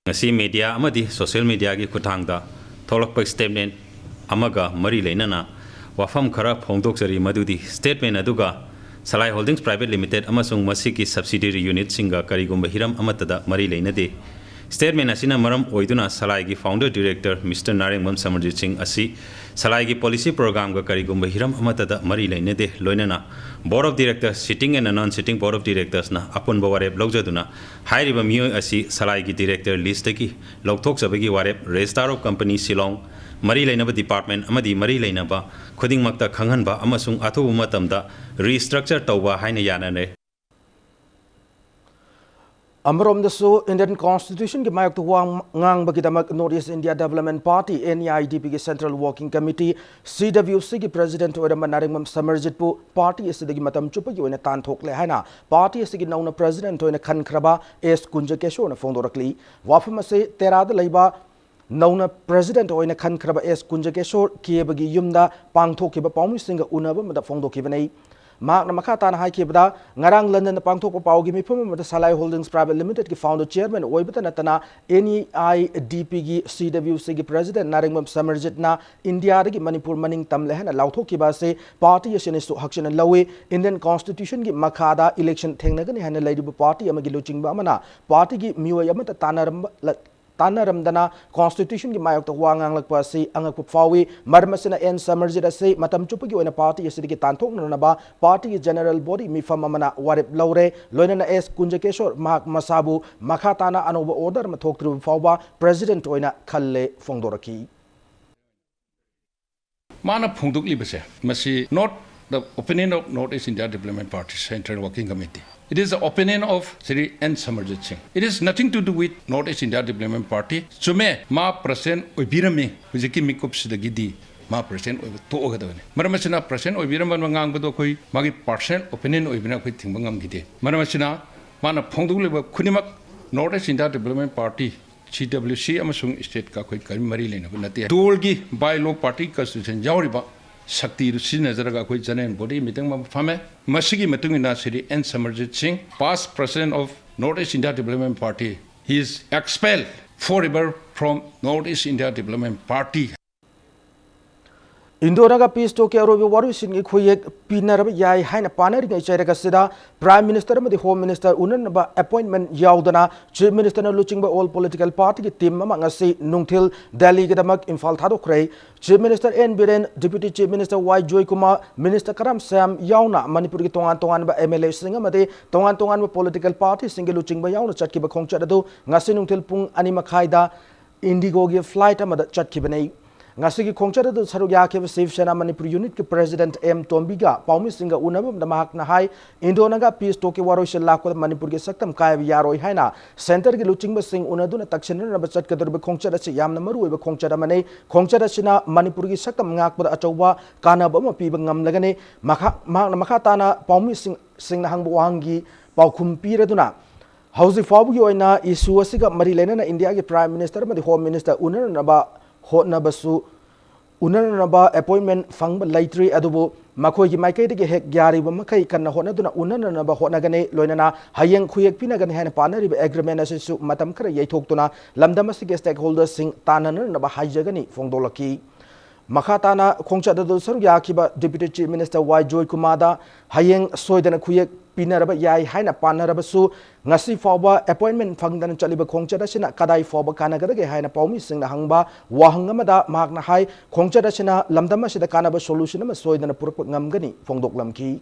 ꯉꯁꯤ ꯃꯦꯗꯤꯌꯥ ꯑꯃꯗꯤ ꯁꯣꯁꯤꯌꯦꯜ ꯃꯦꯗꯤꯌꯥꯒꯤ ꯈꯨꯠꯊꯥꯡꯗ ꯊꯣꯛꯂꯛꯄ ꯁ꯭ꯇꯦꯠꯃꯦꯟ ꯑꯃꯒ ꯃꯔꯤ ꯂꯩꯅꯅ ꯋꯥꯐꯝ ꯈꯔ ꯐꯣꯡꯗꯣꯛꯆꯔꯤ, ꯃꯗꯨꯗꯤ ꯁ꯭ꯇꯦꯠꯃꯦꯟ ꯑꯗꯨꯒ ꯁꯂꯥꯏ ꯍꯣꯜꯗꯤꯡꯁ ꯄ꯭ꯔꯥꯏꯚꯦꯠ ꯂꯤꯃꯤꯇꯦꯗ ꯑꯃꯁꯨꯡ ꯃꯁꯤꯒꯤ ꯁꯕꯁꯤꯗꯤꯌꯔꯤ ꯌꯨꯅꯤꯠꯁꯤꯡꯒ ꯀꯔꯤꯒꯨꯝꯕ ꯍꯤꯔꯝ ꯑꯃꯠꯇꯗ ꯃꯔꯤ ꯂꯩꯅꯗꯦ꯫ ꯁ꯭ꯇꯦꯠꯃꯦꯟ ꯑꯁꯤꯅ ꯃꯔꯝ ꯑꯣꯏꯗꯨꯅ ꯁꯂꯥꯏꯒꯤ ꯐꯥꯎꯟꯗꯔ ꯗꯤꯔꯦꯛꯇꯔ ꯃꯤꯁꯇꯔ ꯅꯥꯔꯦꯡꯕꯝ ꯁꯃꯔꯖꯤꯠ ꯁꯤꯡ ꯑꯁꯤ ꯁꯂꯥꯏꯒꯤ ꯄꯣꯂꯤꯁꯤ ꯄ꯭ꯔꯣꯒ꯭ꯔꯥꯝꯒ ꯀꯔꯤꯒꯨꯝꯕ ꯍꯤꯔꯝ ꯑꯃꯠꯇꯗ ꯃꯔꯤ ꯂꯩꯅꯗꯦ꯫ ꯂꯣꯏꯅꯅ Board of Directors, sitting and non-sitting Board of Directorsꯅ ꯑꯄꯨꯟꯕ ꯋꯥꯔꯦꯞ ꯂꯧꯖꯗꯨꯅ ꯍꯥꯏꯔꯤꯕ ꯃꯤꯑꯣꯏ ꯑꯁꯤ ꯁꯂꯥꯏꯒꯤ ꯗꯤꯔꯦꯛꯇꯔ ꯂꯤꯁꯇꯒꯤ ꯂꯧꯊꯣꯛꯆꯕꯒꯤ ꯋꯥꯔꯦꯞ ꯔꯦꯖꯤꯁꯇꯥꯔ ꯑꯣꯐ ꯀꯝꯄꯅꯤ ꯁꯤꯂꯣꯡ, ꯃꯔꯤ ꯂꯩꯅꯕ ꯗꯤꯄꯥꯔꯠꯃꯦꯟ ꯑꯃꯗꯤ ꯃꯔꯤ ꯂꯩꯅꯕ ꯈꯨꯗꯤꯡꯃꯛꯇ ꯈꯪꯍꯟꯕ ꯑꯃꯁꯨꯡ ꯑꯊꯨꯕ ꯃꯇꯝꯗ ꯔꯤꯁꯇ꯭ꯔꯛꯆꯔ ꯇꯧꯕ ꯍꯥꯏꯅ ꯌꯥꯅꯔꯦ꯫ ꯑꯃꯔꯣꯝꯗꯁꯨ, ꯏꯟꯗꯤꯌꯟ ꯀꯣꯟꯁꯇꯤꯇ꯭ꯌꯨꯁꯟꯒꯤ ꯃꯥꯌꯣꯛꯇ ꯋꯥ ꯉꯥꯡꯕꯒꯤꯗꯃꯛ North East India Development Party, NEIDPꯒꯤ Central Working Committee, CWCꯒꯤ ꯄ꯭ꯔꯦꯁꯤꯗꯦꯟꯠ ꯑꯣꯏꯔꯝꯕ ꯅꯥꯔꯦꯡꯕꯝ ꯁꯃꯔꯖꯤꯠꯄꯨ ꯄꯥꯔꯇꯤ ꯑꯁꯤꯗꯒꯤ ꯃꯇꯝ ꯆꯨꯞꯄꯒꯤ ꯑꯣꯏꯅ ꯇꯥꯟꯊꯣꯛꯂꯦ ꯍꯥꯏꯅ ꯄꯥꯔꯇꯤ ꯑꯁꯤꯒꯤ ꯅꯧꯅ ꯄ꯭ꯔꯦꯁꯤꯗꯦꯟꯠ ꯑꯣꯏꯅ ꯈꯟꯈ꯭ꯔꯕ ꯑꯦꯁ ꯀꯨꯟꯖꯀꯦꯁꯣꯔꯅ ꯐꯣꯡꯗꯣꯔꯛꯂꯤ꯫ ꯋꯥꯐꯝ ꯑꯁꯤ ꯇꯦꯔꯥꯗ ꯂꯩꯕ ꯅꯧꯅ ꯄ꯭ꯔꯦꯁꯤꯗꯦꯟꯠ ꯑꯣꯏꯅ ꯈꯟꯈ꯭ꯔꯕ ꯑꯦꯁ ꯀꯨꯟꯖꯀꯦꯁꯣꯔ ꯀꯦꯕꯒꯤ ꯌꯨꯝꯗ ꯄꯥꯡꯊꯣꯛꯈꯤꯕ ꯄꯥꯎꯃꯤꯁꯤꯡꯒ ꯎꯅꯕ ꯑꯃꯗ ꯐꯣꯡꯗꯣꯛꯈꯤꯕꯅꯤ꯫ ꯃꯍꯥꯛꯅ ꯃꯈꯥ ꯇꯥꯅ ꯍꯥꯏꯈꯤꯕꯗ, ꯉꯔꯥꯡ ꯂꯟꯗꯟꯗ ꯄꯥꯡꯊꯣꯛꯄ ꯄꯥꯎꯒꯤ ꯃꯤꯐꯝ ꯑꯃꯗ ꯁꯂꯥꯏ ꯍꯣꯜꯗꯤꯡꯁ ꯄ꯭ꯔꯥꯏꯚꯦꯠ ꯂꯤꯃꯤꯇꯦꯗꯀꯤ ꯐꯥꯎꯟꯗꯔ ꯆꯤꯌꯔꯃꯦꯟ ꯑꯣꯏꯕꯇ ꯅꯠꯇꯅ NEIDPꯒꯤ CWCꯒꯤ ꯄ꯭ꯔꯦꯁꯤꯗꯦꯟꯠ ꯅꯥꯔꯦꯡꯕꯝ ꯁꯃꯔꯖꯤꯠꯅ ꯏꯟꯗꯤꯌꯥꯗꯒꯤ ꯃꯅꯤꯄꯨꯔ ꯃꯅꯤꯡ ꯇꯝꯂꯦ ꯍꯥꯏꯅ ꯂꯥꯎꯊꯣꯛꯈꯤꯕ ꯑꯁꯤ ꯄꯥꯔꯇꯤ ꯑꯁꯤꯅꯁꯨ ꯍꯛꯆꯤꯟꯅ ꯂꯧꯏ꯫ ꯏꯟꯗꯤꯌꯟ ꯀꯣꯟꯁꯇꯤꯇ꯭ꯌꯨꯁꯟꯒꯤ ꯃꯈꯥꯗ ꯏꯂꯦꯛꯁꯟ ꯊꯦꯡꯅꯒꯅꯤ ꯍꯥꯏꯅ ꯂꯩꯔꯤꯕ ꯄꯥꯔꯇꯤ ꯑꯃꯒꯤ ꯂꯨꯆꯤꯡꯕ ꯑꯃꯅ ꯄꯥꯔꯇꯤꯒꯤ ꯃꯤꯑꯣꯏ ꯑꯃꯠꯇ ꯇꯥꯟꯅꯔꯝꯕ ꯇꯥꯟꯅꯔꯝꯗꯅ ꯀꯣꯟꯁꯇꯤꯇ꯭ꯌꯨꯁꯟꯒꯤ ꯃꯥꯌꯣꯛꯇ ꯋꯥ ꯉꯥꯡꯂꯛꯄ ꯑꯁꯤ ꯑꯉꯛꯄ ꯐꯥꯎꯏ꯫ ꯃꯔꯝ ꯑꯁꯤꯅ ꯑꯦꯟ ꯁꯃꯔꯖꯤꯠ ꯑꯁꯤ ꯃꯇꯝ ꯆꯨꯞꯄꯒꯤ ꯑꯣꯏꯅ ꯄꯥꯔꯇꯤ ꯑꯁꯤꯗꯒꯤ ꯇꯥꯟꯊꯣꯛꯅꯅꯕ ꯄꯥꯔꯇꯤꯒꯤ ꯖꯦꯅꯔꯦꯜ ꯕꯣꯗꯤ ꯃꯤꯐꯝ ꯑꯃꯅ ꯋꯥꯔꯦꯞ ꯂꯧꯔꯦ꯫ ꯂꯣꯏꯅꯅ ꯑꯦꯁ ꯀꯨꯟꯖꯀꯦꯁꯣꯔ ꯃꯍꯥꯛ ꯃꯁꯥꯕꯨ ꯃꯈꯥ ꯇꯥꯅ ꯑꯅꯧꯕ ꯑꯣꯔꯗꯔ ꯑꯃ ꯊꯣꯛꯇ꯭ꯔꯤꯕ ꯐꯥꯎꯕ ꯄ꯭ꯔꯦꯁꯤꯗꯦꯟꯠ ꯑꯣꯏꯅ ꯈꯜꯂꯦ ꯐꯣꯡꯗꯣꯔꯛꯈꯤ꯫ ꯃꯥꯅ ꯐꯣꯡꯗꯣꯛꯂꯤꯕꯁꯦ, ꯃꯁꯤ not the opinion of North East India Development Party Central Working Committee. It is the opinion of Shri N Samarjit Singh. It is nothing to do with North East India Development Party. ꯆꯨꯝꯃꯦ, ꯃꯥ president ꯑꯣꯏꯕꯤꯔꯝꯃꯤ꯫ ꯍꯧꯖꯤꯛꯀꯤ ꯃꯤꯀꯨꯞꯁꯤꯗꯒꯤꯗꯤ ꯃꯥ president ꯑꯣꯏꯕ ꯇꯣꯛꯑꯒꯗꯕꯅꯤ꯫ ꯃꯔꯝ ꯑꯁꯤꯅ, president ꯑꯣꯏꯕꯤꯔꯝꯕꯅ ꯉꯥꯡꯕꯗꯣ ꯑꯩꯈꯣꯏ ꯃꯥꯒꯤ ꯄꯥꯔꯁꯅꯦꯜ ꯑꯣꯄꯤꯅꯤꯌꯟ ꯑꯣꯏꯕꯅ ꯑꯩꯈꯣꯏ ꯊꯤꯡꯕ ꯉꯝꯈꯤꯗꯦ꯫ ꯃꯔꯝ ꯑꯁꯤꯅ, ꯃꯥꯅ ꯐꯣꯡꯗꯣꯛꯂꯤꯕ ꯈꯨꯗꯤꯡꯃꯛ North East India Development Party, C W C, ꯑꯃꯁꯨꯡ ꯁ꯭ꯇꯦꯠꯀ ꯑꯩꯈꯣꯏ ꯀꯔꯤ ꯃꯔꯤ ꯂꯩꯅꯕ ꯅꯠꯇꯦ꯫ ꯗꯣꯜꯒꯤ ꯕꯥꯏ ꯂꯣ, ꯄꯥꯔꯇꯤ ꯀꯟꯁꯇꯤꯇ꯭ꯌꯨꯁꯟ ꯌꯥꯎꯔꯤꯕ ꯁꯛꯇꯤꯗꯨ ꯁꯤꯖꯤꯟꯅꯖꯔꯒ ꯑꯩꯈꯣꯏ ꯖꯦꯅꯔꯦꯜ ꯕꯣꯗꯤ ꯃꯤꯇꯤꯡ ꯑꯃ ꯐꯝꯃꯦ꯫ ꯃꯁꯤꯒꯤ ꯃꯇꯨꯡ ꯏꯟꯅ ꯁ꯭ꯔꯤ ꯑꯦꯟ ꯁꯃꯔꯖꯤꯠ ꯁꯤꯡ, past president of North East India Development Party, he is expelled forever from North East India Development Party꯫ Indo Naga peace ꯇꯣꯛꯀꯤ ꯑꯔꯣꯏꯕ ꯋꯥꯔꯣꯏꯁꯤꯟꯒꯤ ꯈꯨꯌꯦꯛ ꯄꯤꯅꯔꯕ ꯌꯥꯏ ꯍꯥꯏꯅ ꯄꯥꯅꯔꯤꯉꯩ ꯆꯩꯔꯛ ꯑꯁꯤꯗ Prime Minister ꯑꯃꯗꯤ Home Minister ꯎꯅꯅꯕ appointment ꯌꯥꯎꯗꯅ Chief Ministerꯅ ꯂꯨꯆꯤꯡꯕ all political partyꯒꯤ team ꯑꯃ ꯉꯁꯤ ꯅꯨꯡꯊꯤꯜ ꯗꯦꯜꯂꯤꯒꯤꯗꯃꯛ ꯏꯝꯐꯥꯜ ꯊꯥꯗꯣꯛꯈ꯭ꯔꯦ꯫ Chief Minister N Biren, Deputy Chief Minister Y Joykumar, Minister Karam Shyam ꯌꯥꯎꯅ ꯃꯅꯤꯄꯨꯔꯒꯤ ꯇꯣꯉꯥꯟ ꯇꯣꯉꯥꯟꯕ MLAꯁꯤꯡ ꯑꯃꯗꯤ ꯇꯣꯉꯥꯟ ꯇꯣꯉꯥꯟꯕ political partyꯁꯤꯡꯒꯤ ꯂꯨꯆꯤꯡꯕ ꯌꯥꯎꯅ ꯆꯠꯈꯤꯕ ꯈꯣꯡꯆꯠ ꯑꯗꯨ ꯉꯁꯤ ꯅꯨꯡꯊꯤꯜ ꯄꯨꯡ ꯑꯅꯤ ꯃꯈꯥꯏꯗ IndiGoꯒꯤ flight ꯑꯃꯗ ꯆꯠꯈꯤꯕꯅꯤ꯫ ꯉꯁꯤꯒꯤ ꯈꯣꯡꯆꯠ ꯑꯗꯨ ꯁꯔꯨꯛ ꯌꯥꯈꯤꯕ ꯁꯤꯕ ꯁꯦꯅꯥ ꯃꯅꯤꯄꯨꯔ unitꯀꯤ president ꯑꯦꯝ ꯇꯣꯝꯕꯤꯒ ꯄꯥꯎꯃꯤꯁꯤꯡꯒ ꯎꯅꯕ ꯑꯃꯗ ꯃꯍꯥꯛꯅ ꯍꯥꯏ, ꯏꯟꯗꯣ ꯅꯥꯒꯥ ꯄꯤꯁ ꯇꯣꯛꯀꯤ ꯋꯥꯔꯣꯏꯁꯤꯟ ꯂꯥꯛꯄꯗ ꯃꯅꯤꯄꯨꯔꯒꯤ ꯁꯛꯇꯝ ꯀꯥꯏꯕ ꯌꯥꯔꯣꯏ ꯍꯥꯏꯅ centreꯒꯤ ꯂꯨꯆꯤꯡꯕꯁꯤꯡ ꯎꯅꯗꯨꯅ ꯇꯛꯁꯤꯟꯅꯅꯕ ꯆꯠꯀꯗꯧꯔꯤꯕ ꯈꯣꯡꯆꯠ ꯑꯁꯤ ꯌꯥꯝꯅ ꯃꯔꯨꯑꯣꯏꯕ ꯈꯣꯡꯆꯠ ꯑꯃꯅꯤ꯫ ꯈꯣꯡꯆꯠ ꯑꯁꯤꯅ ꯃꯅꯤꯄꯨꯔꯒꯤ ꯁꯛꯇꯝ ꯉꯥꯛꯄꯗ ꯑꯆꯧꯕ ꯀꯥꯟꯅꯕ ꯑꯃ ꯄꯤꯕ ꯉꯝꯂꯒꯅꯤ꯫ ꯃꯈꯥ-, ꯃꯍꯥꯛꯅ ꯃꯈꯥ ꯇꯥꯅ ꯄꯥꯎꯃꯤꯁꯤꯡ, ꯁꯤꯡꯅ ꯍꯪꯕ ꯋꯥꯍꯪꯒꯤ ꯄꯥꯎꯈꯨꯝ ꯄꯤꯔꯗꯨꯅ, ꯍꯧꯖꯤꯛ ꯐꯥꯎꯕꯒꯤ ꯑꯣꯏꯅ issue ꯑꯁꯤꯒ ꯃꯔꯤ ꯂꯩꯅꯅ ꯏꯟꯗꯤꯌꯥꯒꯤ Prime Minister ꯑꯃꯗꯤ Home Minister ꯎꯅꯅꯅꯕ ꯍꯣꯠꯅꯕꯁꯨ, ꯎꯅꯅꯅꯕ appointment ꯐꯪꯕ ꯂꯩꯇ꯭ꯔꯤ, ꯑꯗꯨꯕꯨ ꯃꯈꯣꯏꯒꯤ ꯃꯥꯏꯀꯩꯗꯒꯤ ꯍꯦꯛ ꯌꯥꯔꯤꯕ ꯃꯈꯩ ꯀꯟꯅ ꯍꯣꯠꯅꯗꯨꯅ ꯎꯅꯅꯅꯕ ꯍꯣꯠꯅꯒꯅꯤ꯫ ꯂꯣꯏꯅꯅ ꯍꯌꯦꯡ ꯈꯨꯌꯦꯛ ꯄꯤꯅꯒꯅꯤ ꯍꯥꯏꯅ ꯄꯥꯅꯔꯤꯕ agreement ꯑꯁꯤꯁꯨ ꯃꯇꯝ ꯈꯔ ꯌꯩꯊꯣꯛꯇꯨꯅ ꯂꯝꯗꯝ ꯑꯁꯤꯒꯤ stakeholderꯁꯤꯡ ꯇꯥꯟꯅꯅꯅꯕ ꯍꯥꯏꯖꯒꯅꯤ ꯐꯣꯡꯗꯣꯛꯂꯛꯈꯤ꯫ ꯃꯈꯥ ꯇꯥꯅ ꯈꯣꯡꯆꯠ ꯑꯗꯨ ꯁꯔꯨꯛ ꯌꯥꯈꯤꯕ Deputy Chief Minister ꯋꯥꯏ ꯖꯣꯏꯀꯨꯃꯥꯔꯗ ꯍꯌꯦꯡ ꯁꯣꯏꯗꯅ ꯈꯨꯌꯦꯛ ꯄꯤꯅꯔꯕ ꯌꯥꯏ ꯍꯥꯏꯅ ꯄꯥꯅꯔꯕꯁꯨ, ꯉꯁꯤ ꯐꯥꯎꯕ appointment ꯐꯪꯗꯅ ꯆꯠꯂꯤꯕ ꯈꯣꯡꯆꯠ ꯑꯁꯤꯅ ꯀꯗꯥꯏ ꯐꯥꯎꯕ ꯀꯥꯟꯅꯒꯗꯒꯦ ꯍꯥꯏꯅ ꯄꯥꯎꯃꯤꯁꯤꯡꯅ ꯍꯪꯕ ꯋꯥꯍꯪ ꯑꯃꯗ ꯃꯍꯥꯛꯅ ꯍꯥꯏ, ꯈꯣꯡꯆꯠ ꯑꯁꯤꯅ ꯂꯝꯗꯝ ꯑꯁꯤꯗ ꯀꯥꯟꯅꯕ solution ꯑꯃ ꯁꯣꯏꯗꯅ ꯄꯨꯔꯛꯄ ꯉꯝꯒꯅꯤ ꯐꯣꯡꯗꯣꯛꯂꯝꯈꯤ꯫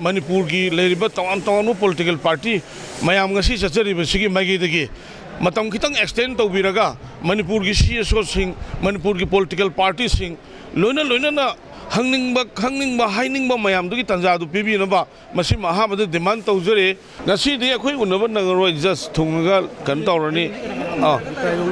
ꯃꯅꯤꯄꯨꯔꯒꯤ ꯂꯩꯔꯤꯕ ꯇꯣꯉꯥꯟ ꯇꯣꯉꯥꯟꯕ political party ꯃꯌꯥꯝ ꯉꯁꯤ ꯆꯠꯆꯔꯤꯕꯁꯤꯒꯤ ꯃꯥꯏꯀꯩꯗꯒꯤ ꯃꯇꯝ ꯈꯤꯇꯪ extend ꯇꯧꯕꯤꯔꯒ ꯃꯅꯤꯄꯨꯔꯒꯤ CSOꯁꯤꯡ, ꯃꯅꯤꯄꯨꯔꯒꯤ political partyꯁꯤꯡ, ꯂꯣꯏꯅ ꯂꯣꯏꯅꯅ ꯍꯪꯅꯤꯡꯕ, ꯈꯪꯅꯤꯡꯕ, ꯍꯥꯏꯅꯤꯡꯕ ꯃꯌꯥꯝꯗꯨꯒꯤ ꯇꯥꯟꯖꯥꯗꯨ ꯄꯤꯕꯤꯅꯕ ꯃꯁꯤꯃ ꯑꯍꯥꯟꯕꯗ demand ꯇꯧꯖꯔꯤ꯫ ꯉꯁꯤꯗꯤ ꯑꯩꯈꯣꯏ ꯎꯅꯕ ꯅꯪꯉꯔꯣꯏ, just ꯊꯨꯡꯉꯒ ꯀꯩꯅꯣ ꯇꯧꯔꯅꯤ꯫ ꯑꯥ,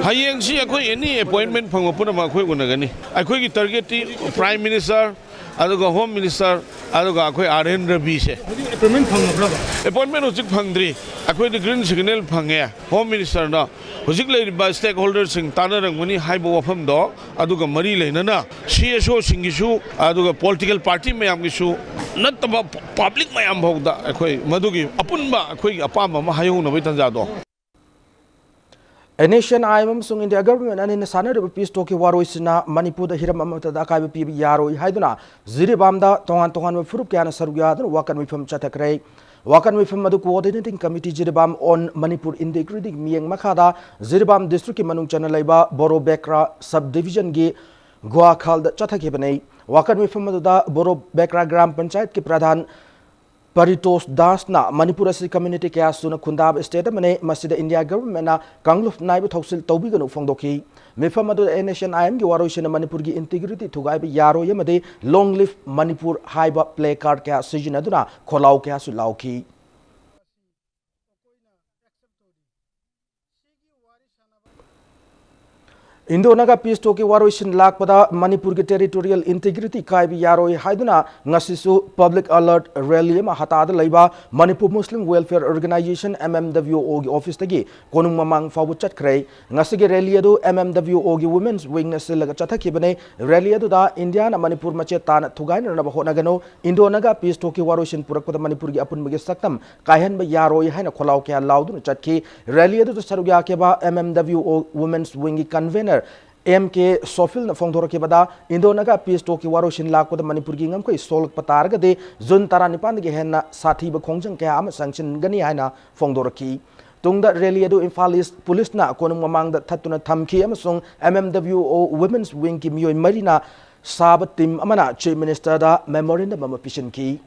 ꯍꯌꯦꯡꯁꯤ ꯑꯩꯈꯣꯏ any appointment ꯐꯪꯕ ꯄꯨꯝꯅꯃꯛ ꯑꯩꯈꯣꯏ ꯎꯅꯒꯅꯤ꯫ ꯑꯩꯈꯣꯏꯒꯤ targetꯇꯤ Prime Minister, ꯑꯗꯨꯒ Home Minister, ꯑꯗꯨꯒ ꯑꯩꯈꯣꯏ ꯑꯥꯔ ꯑꯦꯟ ꯔꯕꯤꯁꯦ꯫ ꯑꯦꯄꯣꯏꯟꯃꯦꯟ ꯐꯪꯉꯕ꯭ꯔꯕ? Appointment ꯍꯧꯖꯤꯛ ꯐꯪꯗ꯭ꯔꯤ꯫ ꯑꯩꯈꯣꯏꯗꯤ green signal ꯐꯪꯉꯦ꯫ Home Ministerꯅ ꯍꯧꯖꯤꯛ ꯂꯩꯔꯤꯕ stakeholderꯁꯤꯡ ꯇꯥꯟꯅꯔꯝꯒꯅꯤ ꯍꯥꯏꯕ ꯋꯥꯐꯝꯗꯣ, ꯑꯗꯨꯒ ꯃꯔꯤ ꯂꯩꯅꯅ C S Oꯁꯤꯡꯒꯤꯁꯨ, ꯑꯗꯨꯒ political party ꯃꯌꯥꯝꯒꯤꯁꯨ ꯅꯠꯇꯕ, public ꯃꯌꯥꯝ ꯐꯥꯎꯗ ꯑꯩꯈꯣꯏ ꯃꯗꯨꯒꯤ ꯑꯄꯨꯟꯕ ꯑꯩꯈꯣꯏꯒꯤ ꯑꯄꯥꯝꯕ ꯑꯃ ꯍꯥꯏꯍꯧꯅꯕꯒꯤ ꯇꯥꯟꯖꯥꯗꯣ꯫ N S N I M ꯑꯃꯁꯨꯡ ꯏꯟꯗꯤꯌꯥ ꯒꯚꯔꯟꯃꯦꯟꯠ ꯑꯅꯤꯅ ꯁꯥꯟꯅꯔꯤꯕ peace talkꯀꯤ ꯋꯥꯔꯣꯏꯁꯤꯟꯅ ꯃꯅꯤꯄꯨꯔꯗ ꯍꯤꯔꯝ ꯑꯃꯠꯇꯗ ꯑꯀꯥꯏꯕ ꯄꯤꯕ ꯌꯥꯔꯣꯏ ꯍꯥꯏꯗꯨꯅ ꯖꯤꯔꯤꯕꯥꯝꯗ ꯇꯣꯉꯥꯟ ꯇꯣꯉꯥꯟꯕ ꯐꯨꯔꯨꯞ ꯀꯌꯥꯅ ꯁꯔꯨꯛ ꯌꯥꯗꯨꯅ ꯋꯥꯀꯠ ꯃꯤꯐꯝ ꯆꯠꯊꯈ꯭ꯔꯦ꯫ ꯋꯥꯀꯠ ꯃꯤꯐꯝ ꯑꯗꯨ Coordinating Committee Jiribam on Manipur Integrity ꯒꯤ ꯃꯤꯠꯌꯦꯡ ꯃꯈꯥꯗ ꯖꯤꯔꯤꯕꯥꯝ district ꯀꯤ ꯃꯅꯨꯡ ꯆꯟꯅ ꯂꯩꯕ ꯕꯣꯔꯣ ꯕꯦꯀ꯭ꯔꯥ sub division ꯒꯤ ꯒ꯭ꯋꯥꯈꯥꯜꯗ ꯆꯠꯊꯈꯤꯕꯅꯤ꯫ ꯋꯥꯀꯠ ꯃꯤꯐꯝ ꯑꯗꯨꯗ ꯕꯣꯔꯣ ꯕꯦꯀ꯭ꯔꯥ ꯒ꯭ꯔꯥꯝ ꯄꯟꯆꯥꯌꯠꯀꯤ ꯄ꯭ꯔꯙꯥꯟ ꯄꯔꯤꯇꯣꯁ ꯗꯥꯁꯅ ꯃꯅꯤꯄꯨꯔ ꯑꯁꯤ community ꯀꯌꯥ ꯁꯨꯅ ꯈꯨꯟꯗꯥꯕ state ꯑꯃꯅꯤ, ꯃꯁꯤꯗ ꯏꯟꯗꯤꯌꯥ ꯒꯚꯔꯟꯃꯦꯟꯠꯅ ꯀꯥꯡꯂꯨꯞ ꯅꯥꯏꯕ ꯊꯧꯁꯤꯜ ꯇꯧꯕꯤꯒꯅꯨ ꯐꯣꯡꯗꯣꯛꯈꯤ꯫ ꯃꯤꯐꯝ ꯑꯗꯨꯗ ꯑꯦꯟ ꯑꯦꯁ ꯑꯦꯟ ꯑꯥꯏ ꯑꯦꯝꯒꯤ ꯋꯥꯔꯣꯏꯁꯤꯟꯅ ꯃꯅꯤꯄꯨꯔꯒꯤ integrity ꯊꯨꯒꯥꯏꯕ ꯌꯥꯔꯣꯏ ꯑꯃꯗꯤ Long Live Manipur ꯍꯥꯏꯕ placard ꯀꯌꯥ ꯁꯤꯖꯤꯟꯅꯗꯨꯅ ꯈꯣꯜꯂꯥꯎ ꯀꯌꯥꯁꯨ ꯂꯥꯎꯈꯤ꯫ ꯏꯟꯗꯣ ꯅꯥꯒꯥ peace talkꯀꯤ ꯋꯥꯔꯣꯏꯁꯤꯟ ꯂꯥꯛꯄꯗ ꯃꯅꯤꯄꯨꯔꯒꯤ territorial integrity ꯀꯥꯏꯕ ꯌꯥꯔꯣꯏ ꯍꯥꯏꯗꯨꯅ ꯉꯁꯤꯁꯨ public alert rally ꯑꯃ ꯍꯇꯥꯗ ꯂꯩꯕ Manipur Muslim Welfare Organisation, M M W O ꯒꯤ officeꯇꯒꯤ ꯀꯣꯅꯨꯡ ꯃꯃꯥꯡ ꯐꯥꯎꯕ ꯆꯠꯈ꯭ꯔꯦ꯫ ꯉꯁꯤꯒꯤ rally ꯑꯗꯨ M M W O ꯒꯤ Women's Wingꯅ ꯁꯤꯜꯂꯒ ꯆꯠꯊꯈꯤꯕꯅꯤ꯫ Rally ꯑꯗꯨꯗ ꯏꯟꯗꯤꯌꯥꯅ ꯃꯅꯤꯄꯨꯔ ꯃꯆꯦꯠ ꯇꯥꯅ ꯊꯨꯒꯥꯏꯅꯅꯕ ꯍꯣꯠꯅꯒꯅꯨ, ꯏꯟꯗꯣ ꯅꯥꯒꯥ peace talkꯀꯤ ꯋꯥꯔꯣꯏꯁꯤꯟ ꯄꯨꯔꯛꯄꯗ ꯃꯅꯤꯄꯨꯔꯒꯤ ꯑꯄꯨꯟꯕꯒꯤ ꯁꯛꯇꯝ ꯀꯥꯏꯍꯟꯕ ꯌꯥꯔꯣꯏ ꯍꯥꯏꯅ ꯈꯣꯜꯂꯥꯎ ꯀꯌꯥ ꯂꯥꯎꯗꯨꯅ ꯆꯠꯈꯤ꯫ Rally ꯑꯗꯨꯗ ꯁꯔꯨꯛ ꯌꯥꯈꯤꯕ M M W O Women's Wingꯒꯤ convener M K ꯁꯣꯐꯤꯜꯅ ꯐꯣꯡꯗꯣꯔꯛꯈꯤꯕꯗ, ꯏꯟꯗꯣ ꯅꯥꯒꯥ peace talkꯀꯤ ꯋꯥꯔꯣꯏꯁꯤꯟ ꯂꯥꯛꯄꯗ ꯃꯅꯤꯄꯨꯔꯒꯤ ꯉꯝꯈꯩ ꯁꯣꯛꯂꯛꯄ ꯇꯥꯔꯒꯗꯤ ꯖꯨꯟ ꯇꯔꯥꯅꯤꯄꯥꯟꯗꯒꯤ ꯍꯦꯟꯅ ꯁꯥꯊꯤꯕ ꯈꯣꯡꯖꯪ ꯀꯌꯥ ꯑꯃ ꯆꯪꯁꯤꯟꯒꯅꯤ ꯍꯥꯏꯅ ꯐꯣꯡꯗꯣꯔꯛꯈꯤ꯫ ꯇꯨꯡꯗ rally ꯑꯗꯨ ꯏꯝꯐꯥꯜ East ꯄꯨꯂꯤꯁꯅ ꯀꯣꯅꯨꯡ ꯃꯃꯥꯡꯗ ꯊꯠꯇꯨꯅ ꯊꯝꯈꯤ ꯑꯃꯁꯨꯡ M M W O Women's Wingꯒꯤ ꯃꯤꯑꯣꯏ ꯃꯔꯤꯅ ꯁꯥꯕ team ꯑꯃꯅ Chief Ministerꯗ memorandum ꯑꯃ ꯄꯤꯁꯤꯟꯈꯤ꯫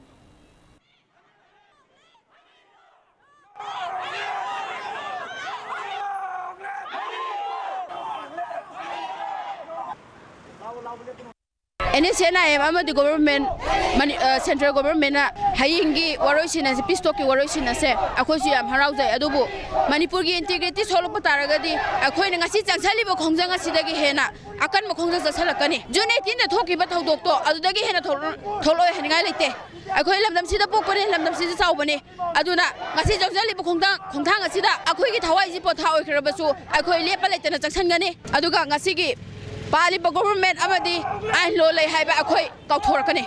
NSCN IM ꯑꯃꯗꯤ government, ꯃꯅꯤ-, ꯑ, central governmentꯅ ꯍꯌꯦꯡꯒꯤ ꯋꯥꯔꯣꯏꯁꯤꯟ ꯑꯁꯦ, peace talkꯀꯤ ꯋꯥꯔꯣꯏꯁꯤꯟ ꯑꯁꯦ ꯑꯩꯈꯣꯏꯁꯨ ꯌꯥꯝ ꯍꯔꯥꯎꯖꯩ꯫ ꯑꯗꯨꯕꯨ ꯃꯅꯤꯄꯨꯔꯒꯤ integrity ꯁꯣꯛꯂꯛꯄ ꯇꯥꯔꯒꯗꯤ ꯑꯩꯈꯣꯏꯅ ꯉꯁꯤ ꯆꯪꯁꯜꯂꯤꯕ ꯈꯣꯡꯖꯪ ꯑꯁꯤꯗꯒꯤ ꯍꯦꯟꯅ ꯑꯀꯟꯕ ꯈꯣꯡꯖꯪ ꯆꯠꯁꯜꯂꯛꯀꯅꯤ꯫ June eighteenꯗ ꯊꯣꯛꯈꯤꯕ ꯊꯧꯗꯣꯛꯇꯣ ꯑꯗꯨꯗꯒꯤ ꯍꯦꯟꯅ ꯊꯣꯛꯂ-, ꯊꯣꯛꯂꯛꯑꯣꯏ ꯍꯥꯏꯅꯤꯡꯉꯥꯏ ꯂꯩꯇꯦ꯫ ꯑꯩꯈꯣꯏ ꯂꯝꯗꯝꯁꯤꯗ ꯄꯣꯛꯄꯅꯦ, ꯂꯝꯗꯝꯁꯤꯗ ꯆꯥꯎꯕꯅꯦ꯫ ꯑꯗꯨꯅ ꯉꯁꯤ ꯆꯪꯁꯤꯜꯂꯤꯕ ꯈꯣꯡꯊꯥꯡ, ꯈꯣꯡꯊꯥꯡ ꯑꯁꯤꯗ ꯑꯩꯈꯣꯏꯒꯤ ꯊꯋꯥꯏꯁꯤ ꯄꯣꯊꯥ ꯑꯣꯏꯈ꯭ꯔꯕꯁꯨ ꯑꯩꯈꯣꯏ ꯂꯦꯞꯄ ꯂꯩꯇꯅ ꯆꯪꯁꯤꯟꯒꯅꯤ꯫ ꯑꯗꯨꯒ ꯉꯁꯤꯒꯤ ꯄꯥꯜꯂꯤꯕ government ꯑꯃꯗꯤ ꯑꯥꯏꯟ law ꯂꯩ ꯍꯥꯏꯕ ꯑꯩꯈꯣꯏ ꯀꯥꯎꯊꯣꯔꯛꯀꯅꯤ꯫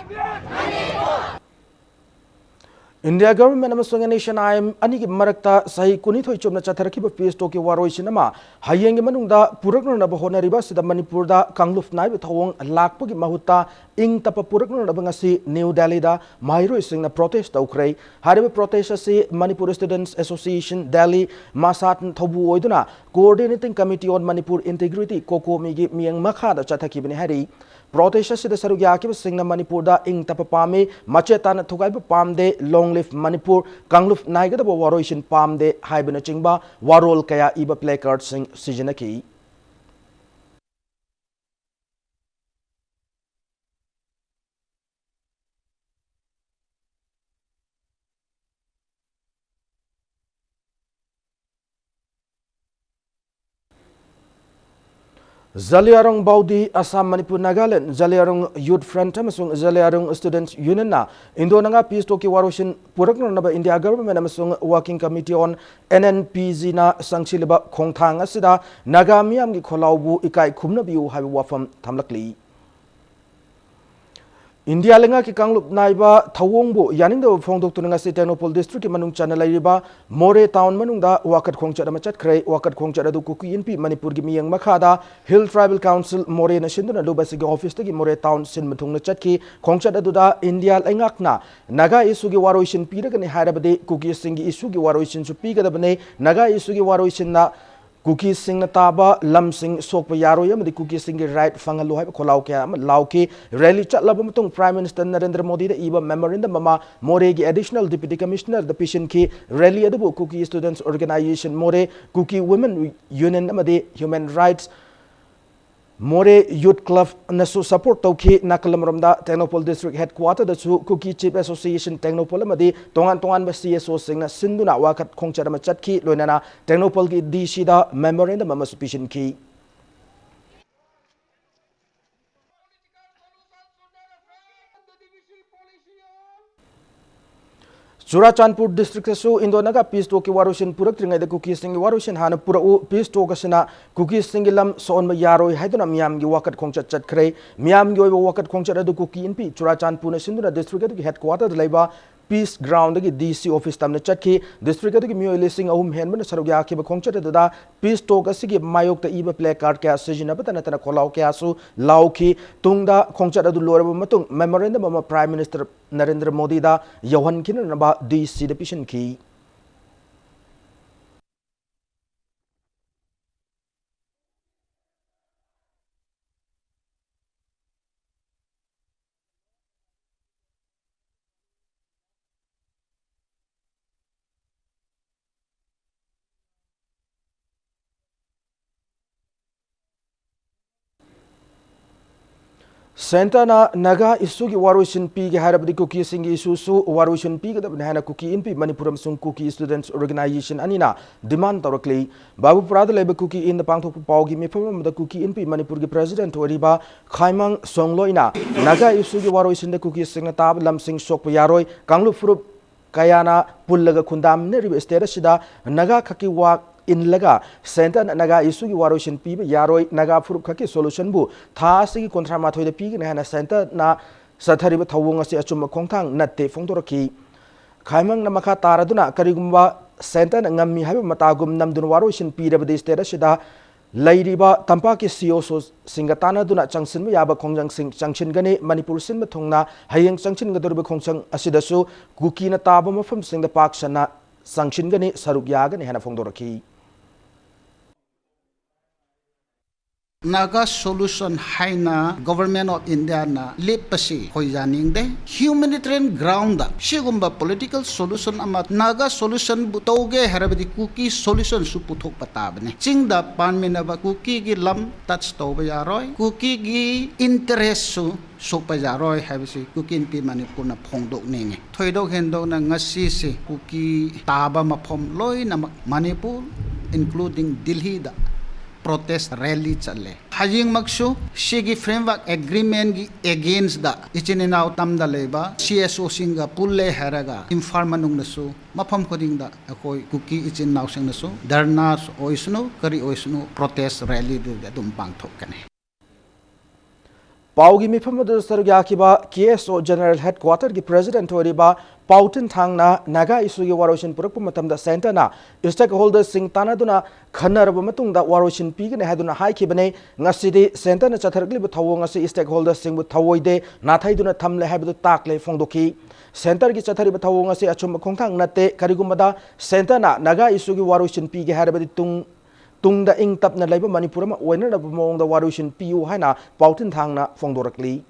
India government ꯑꯃꯁꯨꯡ NSCN IM ꯑꯅꯤꯒꯤ ꯃꯔꯛꯇ ꯆꯍꯤ ꯀꯨꯟꯅꯤꯊꯣꯏ ꯆꯨꯞꯅ ꯆꯠꯊꯔꯛꯈꯤꯕ peace talkꯀꯤ ꯋꯥꯔꯣꯏꯁꯤꯟ ꯑꯃ ꯍꯌꯦꯡꯒꯤ ꯃꯅꯨꯡꯗ ꯄꯨꯔꯛꯅꯅꯕ ꯍꯣꯠꯅꯔꯤꯕ ꯑꯁꯤꯗ ꯃꯅꯤꯄꯨꯔꯗ ꯀꯥꯡꯂꯨꯞ ꯅꯥꯏꯕ ꯊꯧꯑꯣꯡ ꯂꯥꯛꯄꯒꯤ ꯃꯍꯨꯠꯇ ꯏꯪ ꯇꯞꯄ ꯄꯨꯔꯛꯅꯅꯕ ꯉꯁꯤ ꯅ꯭ꯌꯨ ꯗꯦꯜꯂꯤꯗ ꯃꯍꯩꯔꯣꯏꯁꯤꯡꯅ protest ꯇꯧꯈ꯭ꯔꯦ꯫ ꯍꯥꯏꯔꯤꯕ protest ꯑꯁꯤ Manipur Students Association Delhi, MASAD ꯊꯧꯕꯨ ꯑꯣꯏꯗꯨꯅ Coordinating Committee on Manipur Integrity, COCOMIꯒꯤ ꯃꯤꯠꯌꯦꯡ ꯃꯈꯥꯗ ꯆꯠꯊꯈꯤꯕꯅꯤ ꯍꯥꯏꯔꯤ꯫ Protest ꯑꯁꯤꯗ ꯁꯔꯨꯛ ꯌꯥꯈꯤꯕꯁꯤꯡꯅ ꯃꯅꯤꯄꯨꯔꯗ ꯏꯪ ꯇꯞꯄ ꯄꯥꯝꯃꯤ, ꯃꯆꯦꯠ ꯇꯥꯅ ꯊꯨꯒꯥꯏꯕ ꯄꯥꯝꯗꯦ, Long Live Manipur, ꯀꯥꯡꯂꯨꯞ ꯅꯥꯏꯒꯗꯕ ꯋꯥꯔꯣꯏꯁꯤꯟ ꯄꯥꯝꯗꯦ ꯍꯥꯏꯕꯅꯆꯤꯡꯕ ꯋꯥꯔꯣꯜ ꯀꯌꯥ ꯏꯕ placardꯁꯤꯡ ꯁꯤꯖꯤꯟꯅꯈꯤ꯫ ꯖꯂꯤꯌꯥꯡꯔꯣꯡ ꯕꯥꯎꯗꯤ, ꯑꯁꯥꯝ, ꯃꯅꯤꯄꯨꯔ, ꯅꯥꯒꯥꯂꯦꯟ, ꯖꯂꯤꯌꯥꯡꯔꯣꯡ Youth Front ꯑꯃꯁꯨꯡ ꯖꯂꯤꯌꯥꯡꯔꯣꯡ Students Unionꯅ Indo-Naga peace talkꯀꯤ ꯋꯥꯔꯣꯏꯁꯤꯟ ꯄꯨꯔꯛꯅꯅꯕ India government ꯑꯃꯁꯨꯡ Working Committee on NNPGꯅ ꯆꯪꯁꯤꯜꯂꯤꯕ ꯈꯣꯡꯊꯥꯡ ꯑꯁꯤꯗ ꯅꯥꯒꯥ ꯃꯤꯌꯥꯝꯒꯤ ꯈꯣꯜꯂꯥꯎꯕꯨ ꯏꯀꯥꯏ ꯈꯨꯝꯅꯕꯤꯌꯨ ꯍꯥꯏꯕ ꯋꯥꯐꯝ ꯊꯝꯂꯛꯂꯤ꯫ ꯏꯟꯗꯤꯌꯥ ꯂꯩꯉꯥꯛꯀꯤ ꯀꯥꯡꯂꯨꯞ ꯅꯥꯏꯕ ꯊꯧꯑꯣꯡꯕꯨ ꯌꯥꯅꯤꯡꯗꯕ ꯐꯣꯡꯗꯣꯛꯇꯨꯅ ꯉꯁꯤ ꯇꯦꯡꯅꯧꯄꯜ districtꯀꯤ ꯃꯅꯨꯡ ꯆꯟꯅ ꯂꯩꯔꯤꯕ ꯃꯣꯔꯦ town ꯃꯅꯨꯡꯗ ꯋꯥꯀꯠ ꯈꯣꯡꯆꯠ ꯑꯃ ꯆꯠꯈ꯭ꯔꯦ꯫ ꯋꯥꯀꯠ ꯈꯣꯡꯆꯠ ꯑꯗꯨ ꯀꯨꯀꯤ ꯏꯟꯄꯤ ꯃꯅꯤꯄꯨꯔꯒꯤ ꯃꯤꯠꯌꯦꯡ ꯃꯈꯥꯗ Hill Tribal Council ꯃꯣꯔꯦꯅ ꯁꯤꯟꯗꯨꯅ ꯂꯨꯕꯁꯤꯒꯤ officeꯇꯒꯤ ꯃꯣꯔꯦ town ꯁꯤꯟꯕ ꯊꯨꯡꯅ ꯆꯠꯈꯤ꯫ ꯈꯣꯡꯆꯠ ꯑꯗꯨꯗ ꯏꯟꯗꯤꯌꯥ ꯂꯩꯉꯥꯛꯅ ꯅꯥꯒꯥ issueꯒꯤ ꯋꯥꯔꯣꯏꯁꯤꯟ ꯄꯤꯔꯒꯅꯤ ꯍꯥꯏꯔꯕꯗꯤ ꯀꯨꯀꯤꯁꯤꯡꯒꯤ issueꯒꯤ ꯋꯥꯔꯣꯏꯁꯤꯟꯁꯨ ꯄꯤꯒꯗꯕꯅꯤ꯫ ꯅꯥꯒꯥ issueꯒꯤ ꯋꯥꯔꯣꯏꯁꯤꯟꯅ ꯀꯨꯀꯤꯁꯤꯡꯅ ꯇꯥꯕ ꯂꯝꯁꯤꯡ ꯁꯣꯛꯄ ꯌꯥꯔꯣꯏ ꯑꯃꯗꯤ ꯀꯨꯀꯤꯁꯤꯡꯒꯤ right ꯐꯪꯍꯜꯂꯨ ꯍꯥꯏꯕ ꯈꯣꯜꯂꯥꯎ ꯀꯌꯥ ꯑꯃ ꯂꯥꯎꯈꯤ꯫ Rally ꯆꯠꯂꯕ ꯃꯇꯨꯡ Prime Minister ꯅꯔꯦꯟꯗ꯭ꯔ ꯃꯣꯗꯤꯗ ꯏꯕ memorandum ꯑꯃ ꯃꯣꯔꯦꯒꯤ Additional Deputy Commissionerꯗ ꯄꯤꯁꯤꯟꯈꯤ꯫ Rally ꯑꯗꯨꯕꯨ Kuki Students Organisation ꯃꯣꯔꯦ, Kuki Women Union ꯑꯃꯗꯤ Human Rights ꯃꯣꯔꯦ ꯌꯨꯠ ꯀ꯭ꯂꯕꯅꯁꯨ ꯁꯄꯣꯔꯠ ꯇꯧꯈꯤ꯫ ꯅꯥꯀꯜ ꯑꯃꯔꯣꯝꯗ ꯇꯦꯡꯅꯧꯄꯜ ꯗꯤꯁꯇ꯭ꯔꯤꯛ ꯍꯦꯗꯀ꯭ꯋꯥꯇꯔꯗꯁꯨ ꯀꯨꯀꯤ ꯆꯤꯐ ꯑꯦꯁꯣꯁꯤꯌꯦꯁꯟ ꯇꯦꯡꯅꯧꯄꯜ ꯑꯃꯗꯤ ꯇꯣꯉꯥꯟ ꯇꯣꯉꯥꯟꯕ ꯁꯤ ꯑꯦꯁ ꯑꯣꯁꯤꯡꯅ ꯁꯤꯟꯗꯨꯅ ꯋꯥꯀꯠ ꯈꯣꯡꯆꯠ ꯑꯃ ꯆꯠꯈꯤ꯫ ꯂꯣꯏꯅꯅ ꯇꯦꯡꯅꯧꯄꯜꯒꯤ ꯗꯤ ꯁꯤꯗ ꯃꯦꯃꯣꯔꯦꯟꯗꯝ ꯑꯃꯁꯨ ꯄꯤꯁꯤꯟꯈꯤ꯫ ꯆꯨꯔꯥꯆꯥꯟꯄꯨꯔ ꯗꯤꯁꯇ꯭ꯔꯤꯛꯇꯁꯨ ꯏꯟꯗꯣ ꯅꯥꯒꯥ ꯄꯤꯁ ꯇꯣꯛꯀꯤ ꯋꯥꯔꯣꯏꯁꯤꯟ ꯄꯨꯔꯛꯇ꯭ꯔꯤꯉꯩꯗ ꯀꯨꯀꯤꯁꯤꯡꯒꯤ ꯋꯥꯔꯣꯏꯁꯤꯟ ꯍꯥꯟꯅ ꯄꯨꯔꯛꯎ, ꯄꯤꯁ ꯇꯣꯛ ꯑꯁꯤꯅ ꯀꯨꯀꯤꯁꯤꯡꯒꯤ ꯂꯝ ꯁꯣꯛꯍꯟꯕ ꯌꯥꯔꯣꯏ ꯍꯥꯏꯗꯨꯅ ꯃꯤꯌꯥꯝꯒꯤ ꯋꯥꯀꯠ ꯈꯣꯡꯆꯠ ꯆꯠꯈ꯭ꯔꯦ꯫ ꯃꯤꯌꯥꯝꯒꯤ ꯑꯣꯏꯕ ꯋꯥꯀꯠ ꯈꯣꯡꯆꯠ ꯑꯗꯨ ꯀꯨꯀꯤ ꯏꯟꯄꯤ ꯆꯨꯔꯥꯆꯥꯟꯄꯨꯔꯅ ꯁꯤꯟꯗꯨꯅ ꯗꯤꯁꯇ꯭ꯔꯤꯛ ꯑꯗꯨꯒꯤ ꯍꯦꯗꯀ꯭ꯋꯥꯇꯔꯗ ꯂꯩꯕ ꯄꯤꯁ ꯒ꯭ꯔꯥꯎꯟꯗꯒꯤ ꯗꯤ ꯁꯤ ꯑꯣꯐꯤꯁ ꯇꯝꯅ ꯆꯠꯈꯤ꯫ ꯗꯤꯁꯇ꯭ꯔꯤꯛ ꯑꯗꯨꯒꯤ ꯃꯤꯑꯣꯏ ꯂꯤꯁꯤꯡ ꯑꯍꯨꯝ ꯍꯦꯟꯕꯅ ꯁꯔꯨꯛ ꯌꯥꯈꯤꯕ ꯈꯣꯡꯆꯠ ꯑꯗꯨꯗ ꯄꯤꯁ ꯇꯣꯛ ꯑꯁꯤꯒꯤ ꯃꯥꯌꯣꯛꯇ ꯏꯕ ꯄ꯭ꯂꯦ ꯀꯥꯔꯗ ꯀꯌꯥ ꯁꯤꯖꯤꯟꯅꯕꯇ ꯅꯠꯇꯅ ꯈꯣꯜꯂꯥꯎ ꯀꯌꯥꯁꯨ ꯂꯥꯎꯈꯤ꯫ ꯇꯨꯡꯗ ꯈꯣꯡꯆꯠ ꯑꯗꯨ ꯂꯣꯏꯔꯕ ꯃꯇꯨꯡ ꯃꯦꯃꯣꯔꯦꯟꯗꯝ ꯑꯃ ꯄ꯭ꯔꯥꯏꯝ ꯃꯤꯅꯤꯁꯇꯔ ꯅꯔꯦꯟꯗ꯭ꯔ ꯃꯣꯗꯤꯗ ꯌꯧꯍꯟꯈꯤꯅꯅꯕ ꯗꯤ ꯁꯤꯗ ꯄꯤꯁꯤꯟꯈꯤ꯫ ꯁꯦꯟꯇꯔꯅ ꯅꯥꯒꯥ ꯏꯁꯨꯒꯤ ꯋꯥꯔꯣꯏꯁꯤꯟ ꯄꯤꯒꯦ ꯍꯥꯏꯔꯕꯗꯤ ꯀꯨꯀꯤꯁꯤꯡꯒꯤ ꯏꯁꯨꯁꯨ ꯋꯥꯔꯣꯏꯁꯤꯟ ꯄꯤꯒꯗꯕꯅꯤ ꯍꯥꯏꯅ ꯀꯨꯀꯤ ꯏꯟꯄꯤ ꯃꯅꯤꯄꯨꯔ ꯑꯃꯁꯨꯡ ꯀꯨꯀꯤ ꯁ꯭ꯇꯨꯗꯦꯟꯠꯁ ꯑꯣꯔꯒꯅꯥꯏꯖꯦꯁꯟ ꯑꯅꯤꯅ ꯗꯤꯃꯥꯟ ꯇꯧꯔꯛꯂꯤ꯫ ꯕꯥꯕꯨꯄꯨꯔꯥꯗ ꯂꯩꯕ ꯀꯨꯀꯤ ꯏꯟꯅ ꯄꯥꯡꯊꯣꯛꯄ ꯄꯥꯎꯒꯤ ꯃꯤꯐꯝ ꯑꯃꯗ ꯀꯨꯀꯤ ꯏꯟꯄꯤ ꯃꯅꯤꯄꯨꯔꯒꯤ ꯄ꯭ꯔꯦꯁꯤꯗꯦꯟꯠ ꯑꯣꯏꯔꯤꯕ ꯈꯥꯏꯃꯪ ꯁꯣꯡꯂꯣꯏꯅ ꯅꯥꯒꯥ ꯏꯁꯨꯒꯤ ꯋꯥꯔꯣꯏꯁꯤꯟꯗ ꯀꯨꯀꯤꯁꯤꯡꯅ ꯇꯥꯕ ꯂꯝꯁꯤꯡ ꯁꯣꯛꯄ ꯌꯥꯔꯣꯏ, ꯀꯥꯡꯂꯨꯞ ꯐꯨꯔꯨꯞ ꯀꯌꯥꯅ ꯄꯨꯜꯂꯒ ꯈꯨꯟꯗꯥꯃꯤꯟꯅꯔꯤꯕ ꯁ꯭ꯇꯦꯠ ꯑꯁꯤꯗ ꯅꯥꯒꯥ ꯈꯛꯀꯤ ꯋꯥ ꯏꯜꯂꯒ ꯁꯦꯟꯇꯔꯅ ꯅꯥꯒꯥ ꯏꯁꯨꯒꯤ ꯋꯥꯔꯣꯏꯁꯤꯟ ꯄꯤꯕ ꯌꯥꯔꯣꯏ, ꯅꯥꯒꯥ ꯐꯨꯔꯨꯞ ꯈꯛꯀꯤ ꯁꯣꯂꯨꯁꯟꯕꯨ ꯊꯥ ꯑꯁꯤꯒꯤ ꯀꯨꯟꯊ꯭ꯔꯥ ꯃꯥꯊꯣꯏꯗ ꯄꯤꯒꯅꯤ ꯍꯥꯏꯅ ꯁꯦꯟꯇꯔꯅ ꯆꯠꯊꯔꯤꯕ ꯊꯧꯑꯣꯡ ꯑꯁꯤ ꯑꯆꯨꯝꯕ ꯈꯣꯡꯊꯥꯡ ꯅꯠꯇꯦ ꯐꯣꯡꯗꯣꯔꯛꯈꯤ꯫ ꯈꯥꯏꯃꯪꯅ ꯃꯈꯥ ꯇꯥꯔꯗꯨꯅ ꯀꯔꯤꯒꯨꯝꯕ ꯁꯦꯟꯇꯔꯅ ꯉꯝꯃꯤ ꯍꯥꯏꯕ ꯃꯇꯥꯒꯨꯝ ꯅꯝꯗꯨꯅ ꯋꯥꯔꯣꯏꯁꯤꯟ ꯄꯤꯔꯕꯗꯤ ꯁ꯭ꯇꯦꯠ ꯑꯁꯤꯗ ꯂꯩꯔꯤꯕ ꯇꯝꯄꯥꯛꯀꯤ ꯁꯤ ꯑꯣ ꯁꯣꯁꯤꯡꯒ ꯇꯥꯟꯅꯗꯨꯅ ꯆꯪꯁꯤꯟꯕ ꯌꯥꯕ ꯈꯣꯡꯖꯪꯁꯤꯡ ꯆꯪꯁꯤꯟꯒꯅꯤ꯫ ꯃꯅꯤꯄꯨꯔ ꯁꯤꯟꯕ ꯊꯨꯡꯅ ꯍꯌꯦꯡ ꯆꯪꯁꯤꯟꯒꯗꯧꯔꯤꯕ ꯈꯣꯡꯖꯪ ꯑꯁꯤꯗꯁꯨ ꯀꯨꯀꯤꯅ ꯇꯥꯕ ꯃꯐꯝꯁꯤꯡꯗ ꯄꯥꯛ ꯁꯟꯅ ꯆꯪꯁꯤꯟꯒꯅꯤ, ꯁꯔꯨꯛ ꯌꯥꯒꯅꯤ ꯍꯥꯏꯅ ꯐꯣꯡꯗꯣꯔꯛꯈꯤ꯫ Naga solution ꯍꯥꯏꯅ Government of Indiaꯅ ꯂꯦꯞꯄꯁꯤ ꯑꯩꯈꯣꯏ ꯌꯥꯅꯤꯡꯗꯦ꯫ Humanitarian groundꯗ ꯁꯤꯒꯨꯝꯕ political solution ꯑꯃ, Naga solutionꯕꯨ ꯇꯧꯒꯦ ꯍꯥꯏꯔꯕꯗꯤ ꯀꯨꯀꯤ solutionꯁꯨ ꯄꯨꯊꯣꯛꯄ ꯇꯥꯕꯅꯤ꯫ ꯆꯤꯡꯗ ꯄꯥꯟꯃꯤꯟꯅꯕ ꯀꯨꯀꯤꯒꯤ ꯂꯝ touch ꯇꯧꯕ ꯌꯥꯔꯣꯏ, ꯀꯨꯀꯤꯒꯤ interestꯁꯨ ꯁꯣꯛꯄ ꯌꯥꯔꯣꯏ ꯍꯥꯏꯕꯁꯤ ꯀꯨꯀꯤ ꯅꯨꯄꯤ ꯃꯅꯤꯄꯨꯔꯅ ꯐꯣꯡꯗꯣꯛꯅꯤꯡꯉꯤ꯫ ꯊꯣꯏꯗꯣꯛ ꯍꯦꯟꯗꯣꯛꯅ ꯉꯁꯤꯁꯤ ꯀꯨꯀꯤ ꯇꯥꯕ ꯃꯐꯝ ꯂꯣꯏꯅꯃꯛ ꯃꯅꯤꯄꯨꯔ, including ꯗꯤꯜꯍꯤꯗ protest rally ꯆꯠꯂꯦ꯫ ꯍꯌꯦꯡꯃꯛꯁꯨ ꯁꯤꯒꯤ framework agreementꯀꯤ againstꯗ ꯏꯆꯤꯟ ꯏꯅꯥꯎ ꯇꯝꯗ ꯂꯩꯕ CSOꯁꯤꯡꯒ ꯄꯨꯜꯂꯦ ꯍꯥꯏꯔꯒ ꯏꯝꯐꯥꯜ ꯃꯅꯨꯡꯗꯁꯨ ꯃꯐꯝ ꯈꯨꯗꯤꯡꯗ ꯑꯩꯈꯣꯏ ꯀꯨꯀꯤ ꯏꯆꯤꯟ ꯏꯅꯥꯎꯁꯤꯡꯅꯁꯨ ꯙꯔꯅꯥ ꯑꯣꯏꯁꯅꯨ, ꯀꯔꯤ ꯑꯣꯏꯁꯅꯨ, protest rallyꯗꯨꯗꯤ ꯑꯗꯨꯝ ꯄꯥꯡꯊꯣꯛꯀꯅꯤ꯫ ꯄꯥꯎꯒꯤ ꯃꯤꯐꯝ ꯑꯗꯨꯗ ꯁꯔꯨꯛ ꯌꯥꯈꯤꯕ KSO General Headquarterꯒꯤ President ꯑꯣꯏꯔꯤꯕ ꯄꯥꯎꯇꯤꯟ ꯊꯥꯡꯅ Naga issueꯒꯤ ꯋꯥꯔꯣꯏꯁꯤꯟ ꯄꯨꯔꯛꯄ ꯃꯇꯝꯗ centreꯅ stakeholderꯁꯤꯡ ꯇꯥꯟꯅꯗꯨꯅ ꯈꯟꯅꯔꯕ ꯃꯇꯨꯡꯗ ꯋꯥꯔꯣꯏꯁꯤꯟ ꯄꯤꯒꯅꯤ ꯍꯥꯏꯗꯨꯅ ꯍꯥꯏꯈꯤꯕꯅꯤ꯫ ꯉꯁꯤꯗꯤ centreꯅ ꯆꯠꯊꯔꯛꯂꯤꯕ ꯊꯧꯑꯣꯡ ꯑꯁꯤ stakeholderꯁꯤꯡꯕꯨ ꯊꯧꯑꯣꯏꯗꯦ, ꯅꯥꯊꯩꯗꯨꯅ ꯊꯝꯂꯦ ꯍꯥꯏꯕꯗꯨ ꯇꯥꯛꯂꯦ ꯐꯣꯡꯗꯣꯛꯈꯤ꯫ Centreꯒꯤ ꯆꯠꯊꯔꯤꯕ ꯊꯧꯑꯣꯡ ꯑꯁꯤ ꯑꯆꯨꯝꯕ ꯈꯣꯡꯊꯥꯡ ꯅꯠꯇꯦ꯫ ꯀꯔꯤꯒꯨꯝꯕꯗ centreꯅ Naga issueꯒꯤ ꯋꯥꯔꯣꯏꯁꯤꯟ ꯄꯤꯒꯦ ꯍꯥꯏꯔꯕꯗꯤ ꯇꯨꯡ ꯇꯨꯡꯗ ꯏꯪ ꯇꯞꯅ ꯂꯩꯕ ꯃꯅꯤꯄꯨꯔ ꯑꯃ ꯑꯣꯏꯅꯅꯕ ꯃꯑꯣꯡꯗ ꯋꯥꯔꯣꯏꯁꯤꯟ ꯄꯤꯌꯨ ꯍꯥꯏꯅ ꯄꯥꯎꯇꯤꯟ ꯊꯥꯡꯅ ꯐꯣꯡꯗꯣꯔꯛꯂꯤ꯫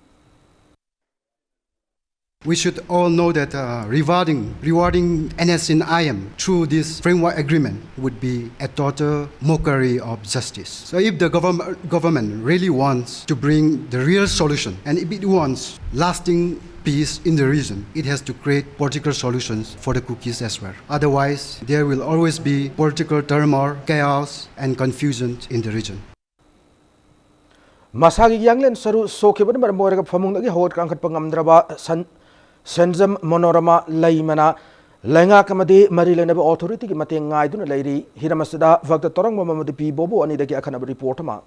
We should all know that uh, rewarding, rewarding NSCN-IM through this framework agreement would be a total mockery of justice. So if the government, government really wants to bring the real solution, and if it wants lasting peace in the region, it has to create political solutions for the Kukis as well. Otherwise, there will always be political turmoil, chaos, and confusion in the region. ꯃꯁꯥꯒꯤ ꯌꯥꯡꯂꯦꯟ ꯁꯔꯨ ꯁꯣꯛꯈꯤꯕꯅ ꯃꯔꯝ ꯑꯣꯏꯔꯒ ꯐꯃꯨꯡꯗꯒꯤ ꯍꯧꯒꯠ ꯀꯥꯡꯈꯠꯄ ꯉꯝꯗ꯭ꯔꯕ ꯁꯟ-, ꯁꯦꯟꯖꯝ ꯃꯣꯅꯣꯔꯃꯥ ꯂꯩꯃꯅ ꯂꯩꯉꯥꯛ ꯑꯃꯗꯤ ꯃꯔꯤ ꯂꯩꯅꯕ authorityꯒꯤ ꯃꯇꯦꯡ ꯉꯥꯏꯗꯨꯅ ꯂꯩꯔꯤ꯫ ꯍꯤꯔꯝ ꯑꯁꯤꯗ ꯚꯛꯇ ꯇꯣꯔꯪꯕꯝ ꯑꯃꯗꯤ ꯄꯤ ꯕꯣꯕꯣ ꯑꯅꯤꯗꯒꯤ ꯑꯈꯟꯅꯕ report ꯑꯃ꯫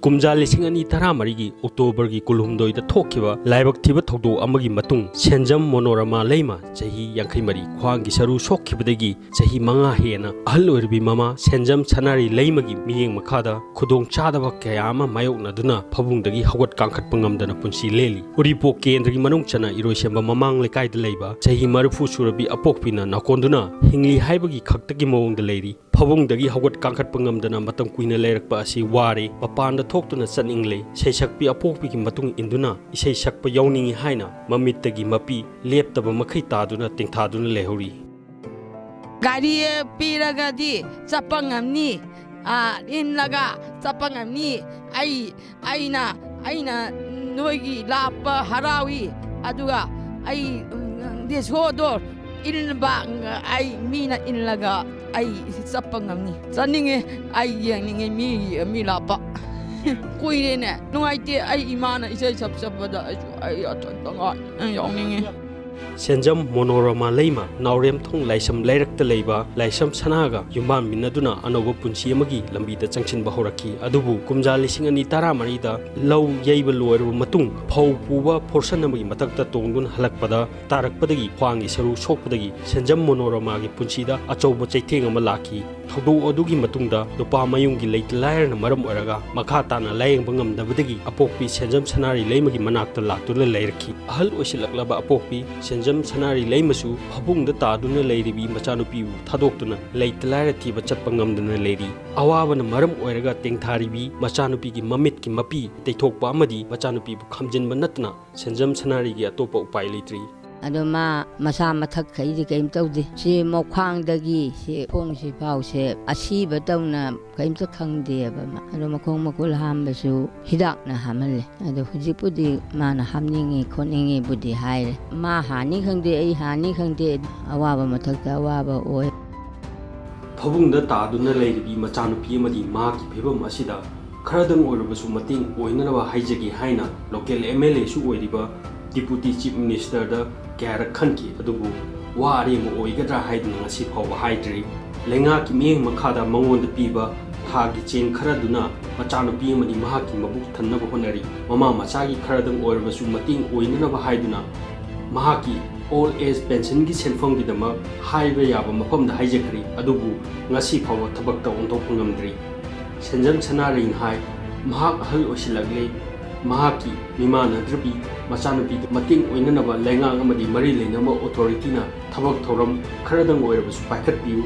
ꯀꯨꯝꯖꯥ ꯂꯤꯁꯤꯡ ꯑꯅꯤ ꯇꯔꯥꯃꯔꯤꯒꯤ ꯑꯣꯛꯇꯣꯕꯔꯒꯤ ꯀꯨꯟꯍꯨꯝꯗꯣꯏꯗ ꯊꯣꯛꯈꯤꯕ ꯂꯥꯏꯕꯛ ꯊꯤꯕ ꯊꯧꯗꯣꯛ ꯑꯃꯒꯤ ꯃꯇꯨꯡ ꯁꯦꯟꯖꯝ ꯃꯣꯅꯣꯔꯃꯥ ꯂꯩꯃ, ꯆꯍꯤ ꯌꯥꯡꯈꯩ ꯃꯔꯤ, ꯈ꯭ꯋꯥꯡꯒꯤ ꯁꯔꯨ ꯁꯣꯛꯈꯤꯕꯗꯒꯤ ꯆꯍꯤ ꯃꯉꯥ ꯍꯦꯟꯅ ꯑꯍꯜ ꯑꯣꯏꯔꯕꯤ ꯃꯃꯥ ꯁꯦꯟꯖꯝ ꯁꯅꯥꯔꯤ ꯂꯩꯃꯒꯤ ꯃꯤꯠꯌꯦꯡ ꯃꯈꯥꯗ ꯈꯨꯗꯣꯡ ꯆꯥꯗꯕ ꯀꯌꯥ ꯑꯃ ꯃꯥꯌꯣꯛꯅꯗꯨꯅ ꯐꯃꯨꯡꯗꯒꯤ ꯍꯧꯒꯠ ꯀꯥꯡꯈꯠꯄ ꯉꯝꯗꯅ ꯄꯨꯟꯁꯤ ꯂꯦꯜꯂꯤ꯫ ꯎꯔꯤꯄꯣꯛ ꯀꯦꯟꯗ꯭ꯔꯒꯤ ꯃꯅꯨꯡ ꯆꯟꯅ ꯏꯔꯣꯏꯁꯦꯝꯕ ꯃꯃꯥꯡ ꯂꯩꯀꯥꯏꯗ ꯂꯩꯕ ꯆꯍꯤ ꯃꯔꯤꯐꯨ ꯁꯨꯔꯕꯤ ꯑꯄꯣꯛꯄꯤꯅ ꯅꯥꯀꯣꯟꯗꯨꯅ ꯍꯤꯡꯂꯤ ꯍꯥꯏꯕꯒꯤ ꯈꯛꯇꯒꯤ ꯃꯑꯣꯡꯗ ꯂꯩꯔꯤ꯫ ꯐꯃꯨꯡꯗꯒꯤ ꯍꯧꯒꯠ ꯀꯥꯡꯈꯠꯄ ꯉꯝꯗꯅ ꯃꯇꯝ ꯀꯨꯏꯅ ꯂꯩꯔꯛꯄ ꯑꯁꯤ ꯋꯥꯔꯦ꯫ ꯃꯄꯥꯟꯗ ꯊꯣꯛꯇꯨꯅ ꯆꯠꯅꯤꯡꯂꯦ꯫ ꯏꯁꯩꯁꯛꯄꯤ ꯑꯄꯣꯛꯄꯤꯒꯤ ꯃꯇꯨꯡ ꯏꯟꯗꯨꯅ ꯏꯁꯩ ꯁꯛꯄ ꯌꯥꯎꯅꯤꯡꯏ ꯍꯥꯏꯅ ꯃꯃꯤꯠꯇꯒꯤ ꯃꯄꯤ ꯂꯦꯞꯇꯕ ꯃꯈꯩ ꯇꯥꯗꯨꯅ ꯇꯦꯡꯊꯥꯗꯨꯅ ꯂꯩꯍꯧꯔꯤ꯫ ꯒꯥꯔꯤ ꯄꯤꯔꯒꯗꯤ ꯆꯠꯄ ꯉꯝꯅꯤ, ꯑꯥ, ꯏꯜꯂꯒ ꯆꯠꯄ ꯉꯝꯅꯤ꯫ ꯑꯩ, ꯑꯩꯅ, ꯑꯩꯅ ꯅꯣꯏꯒꯤ ꯂꯥꯛꯄ ꯍꯔꯥꯎꯏ, ꯑꯗꯨꯒ ꯑꯩ, ꯎꯝ, ꯔꯤꯛꯁꯣꯗꯣ ꯏꯟꯕ, ꯑꯩ ꯃꯤꯅ ꯏꯜꯂꯒ ꯑꯩ ꯆꯠꯄ ꯉꯝꯅꯤ꯫ ꯆꯠꯅꯤꯡꯉꯦ, ꯑꯩ ꯌꯦꯡꯅꯤꯡꯉꯦ ꯃꯤ, ꯃꯤ ꯂꯥꯛꯄ꯫ ꯀꯨꯏꯔꯦꯅꯦ, ꯅꯨꯡꯉꯥꯏꯇꯦ꯫ ꯑꯩ ꯏꯃꯥꯅ ꯏꯁꯩ ꯁꯛ ꯆꯠꯄꯗ ꯑꯩꯁꯨ, ꯑꯩ ꯑꯇꯣꯟꯕ ꯉꯥꯏ ꯌꯥꯎꯅꯤꯡꯉꯤ꯫ ꯁꯦꯟꯖꯝ ꯃꯣꯅꯣꯔꯃꯥ ꯂꯩꯃ ꯅꯥꯎꯔꯦꯝꯊꯣꯡ ꯂꯥꯏꯁ꯭ꯔꯝ ꯂꯩꯔꯛꯇ ꯂꯩꯕ ꯂꯥꯏꯁ꯭ꯔꯝ ꯁꯅꯥꯒ ꯌꯨꯝꯕꯥꯟꯃꯤꯟꯅꯗꯨꯅ ꯑꯅꯧꯕ ꯄꯨꯟꯁꯤ ꯑꯃꯒꯤ ꯂꯝꯕꯤꯗ ꯆꯪꯁꯤꯟꯕ ꯍꯧꯔꯛꯈꯤ꯫ ꯑꯗꯨꯕꯨ ꯀꯨꯝꯖꯥ ꯂꯤꯁꯤꯡ ꯑꯅꯤ ꯇꯔꯥꯃꯔꯤꯗ ꯂꯧ ꯌꯩꯕ ꯂꯣꯏꯔꯕ ꯃꯇꯨꯡ ꯐꯧ ꯄꯨꯕ ꯐꯣꯔꯁꯟ ꯑꯃꯒꯤ ꯃꯊꯛꯇ ꯇꯣꯡꯗꯨꯅ ꯍꯜꯂꯛꯄꯗ ꯇꯥꯔꯛꯄꯗꯒꯤ ꯈ꯭ꯋꯥꯡꯒꯤ ꯁꯔꯨ ꯁꯣꯛꯄꯗꯒꯤ ꯁꯦꯟꯖꯝ ꯃꯣꯅꯣꯔꯃꯥꯒꯤ ꯄꯨꯟꯁꯤꯗ ꯑꯆꯧꯕ ꯆꯩꯊꯦꯡ ꯑꯃ ꯂꯥꯛꯈꯤ꯫ ꯊꯧꯗꯣꯛ ꯑꯗꯨꯒꯤ ꯃꯇꯨꯡꯗ ꯅꯨꯄꯥ ꯃꯌꯨꯝꯒꯤ ꯂꯩꯇ ꯂꯥꯏꯔꯅ ꯃꯔꯝ ꯑꯣꯏꯔꯒ ꯃꯈꯥ ꯇꯥꯅ ꯂꯥꯌꯦꯡꯕ ꯉꯝꯗꯕꯗꯒꯤ ꯑꯄꯣꯛꯄꯤ ꯁꯦꯟꯖꯝ ꯁꯅꯥꯔꯤ ꯂꯩꯃꯒꯤ ꯃꯅꯥꯛꯇ ꯂꯥꯛꯇꯨꯅ ꯂꯩꯔꯛꯈꯤ꯫ ꯑꯍꯜ ꯑꯣꯏꯁꯤꯜꯂꯛꯂꯕ ꯑꯄꯣꯛꯄꯤ ꯁꯦꯟꯖꯝ ꯁꯅꯥꯔꯤ ꯂꯩꯃꯁꯨ ꯐꯃꯨꯡꯗ ꯇꯥꯗꯨꯅ ꯂꯩꯔꯤꯕꯤ ꯃꯆꯥꯅꯨꯄꯤꯕꯨ ꯊꯥꯗꯣꯛꯇꯨꯅ ꯂꯩꯇ ꯂꯥꯏꯔ ꯊꯤꯕ ꯆꯠꯄ ꯉꯝꯗꯅ ꯂꯩꯔꯤ꯫ ꯑꯋꯥꯕꯅ ꯃꯔꯝ ꯑꯣꯏꯔꯒ ꯇꯦꯡꯊꯥꯔꯤꯕꯤ ꯃꯆꯥꯅꯨꯄꯤꯒꯤ ꯃꯃꯤꯠꯀꯤ ꯃꯄꯤ ꯇꯩꯊꯣꯛꯄ ꯑꯃꯗꯤ ꯃꯆꯥꯅꯨꯄꯤꯕꯨ ꯈꯝꯖꯤꯟꯕ ꯅꯠꯇꯅ ꯁꯦꯟꯖꯝ ꯁꯅꯥꯔꯤꯒꯤ ꯑꯇꯣꯞꯄ ꯎꯄꯥꯏ ꯂꯩꯇ꯭ꯔꯤ꯫ ꯑꯗꯣ ꯃꯥ ꯃꯁꯥ ꯃꯊꯛꯈꯩꯗꯤ ꯀꯔꯤꯝ ꯇꯧꯗꯦ꯫ ꯁꯤ ꯃꯈ꯭ꯋꯥꯡꯗꯒꯤ ꯁꯤ ꯈꯣꯡꯁꯤ ꯐꯥꯎꯁꯦ ꯑꯁꯤꯕ ꯇꯧꯅ ꯀꯔꯤꯝꯇ ꯈꯪꯗꯦꯕ ꯃꯥ꯫ ꯑꯗꯣ ꯃꯈꯣꯡ ꯃꯈꯨꯠ ꯍꯥꯝꯕꯁꯨ ꯍꯤꯗꯥꯛꯅ ꯍꯥꯝꯍꯜꯂꯦ꯫ ꯑꯗꯣ ꯍꯧꯖꯤꯛꯄꯨꯗꯤ ꯃꯥꯅ ꯍꯥꯝꯅꯤꯡꯉꯤ ꯈꯣꯠꯅꯤꯡꯉꯤꯕꯨꯗꯤ ꯍꯥꯏꯔꯦ꯫ ꯃꯥ ꯍꯥꯅꯤ ꯈꯪꯗꯦ, ꯑꯩ ꯍꯥꯅꯤ ꯈꯪꯗꯦ, ꯑꯋꯥꯕ ꯃꯊꯛꯇ ꯑꯋꯥꯕ ꯑꯣꯏ꯫ ꯐꯃꯨꯡꯗ ꯇꯥꯗꯨꯅ ꯂꯩꯔꯤꯕꯤ ꯃꯆꯥꯅꯨꯄꯤ ꯑꯃꯗꯤ ꯃꯍꯥꯛꯀꯤ ꯐꯤꯕꯝ ꯑꯁꯤꯗ ꯈꯔꯗꯪ ꯑꯣꯏꯔꯕꯁꯨ ꯃꯇꯦꯡ ꯑꯣꯏꯅꯅꯕ ꯍꯥꯏꯖꯒꯦ ꯍꯥꯏꯅ ꯂꯣꯀꯦꯜ ꯑꯦꯝ ꯑꯦꯜ ꯑꯦꯁꯨ ꯑꯣꯏꯔꯤꯕ ꯗꯤꯄꯨꯇꯤ ꯆꯤꯐ ꯃꯤꯅꯤꯁꯇꯔꯗ ꯀꯌꯥꯔꯛ ꯈꯟꯈꯤ, ꯑꯗꯨꯕꯨ ꯋꯥ ꯑꯔꯦꯝꯕ ꯑꯣꯏꯒꯗ꯭ꯔꯥ ꯍꯥꯏꯗꯨꯅ ꯉꯁꯤ ꯐꯥꯎꯕ ꯍꯥꯏꯗ꯭ꯔꯤ꯫ ꯂꯩꯉꯥꯛꯀꯤ ꯃꯤꯠꯌꯦꯡ ꯃꯈꯥꯗ ꯃꯉꯣꯟꯗ ꯄꯤꯕ ꯊꯥꯒꯤ ꯆꯦꯡ ꯈꯔꯗꯨꯅ ꯃꯆꯥꯅꯨꯄꯤ ꯑꯃꯗꯤ ꯃꯍꯥꯛꯀꯤ ꯃꯕꯨꯛ ꯊꯟꯅꯕ ꯍꯣꯠꯅꯔꯤ꯫ ꯃꯃꯥ ꯃꯆꯥꯒꯤ ꯈꯔꯗꯪ ꯑꯣꯏꯔꯕꯁꯨ ꯃꯇꯦꯡ ꯑꯣꯏꯅꯅꯕ ꯍꯥꯏꯗꯨꯅ ꯃꯍꯥꯛꯀꯤ old age pension ꯒꯤ ꯁꯦꯟꯐꯝꯒꯤꯗꯃꯛ ꯍꯥꯏꯕ ꯌꯥꯕ ꯃꯐꯝꯗ ꯍꯥꯏꯖꯈ꯭ꯔꯤ, ꯑꯗꯨꯕꯨ ꯉꯁꯤ ꯐꯥꯎꯕ ꯊꯕꯛꯇ ꯑꯣꯟꯊꯣꯛꯄ ꯉꯝꯗ꯭ꯔꯤ꯫ ꯁꯦꯟꯖꯝ ꯁꯅꯥꯔꯩꯅ ꯍꯥꯏ, ꯃꯍꯥꯛ ꯑꯍꯜ ꯑꯣꯏꯁꯤꯜꯂꯛꯂꯦ, ꯃꯍꯥꯛꯀꯤ ꯃꯤꯃꯥꯟꯅꯗ꯭ꯔꯕꯤ ꯃꯆꯥꯅꯨꯄꯤꯗ ꯃꯇꯦꯡ ꯑꯣꯏꯅꯅꯕ ꯂꯩꯉꯥꯛ ꯑꯃꯗꯤ ꯃꯔꯤ ꯂꯩꯅꯕ authority ꯅ ꯊꯕꯛ ꯊꯧꯔꯝ ꯈꯔꯗꯪ ꯑꯣꯏꯔꯕꯁꯨ ꯄꯥꯏꯈꯠꯄꯤꯌꯨ꯫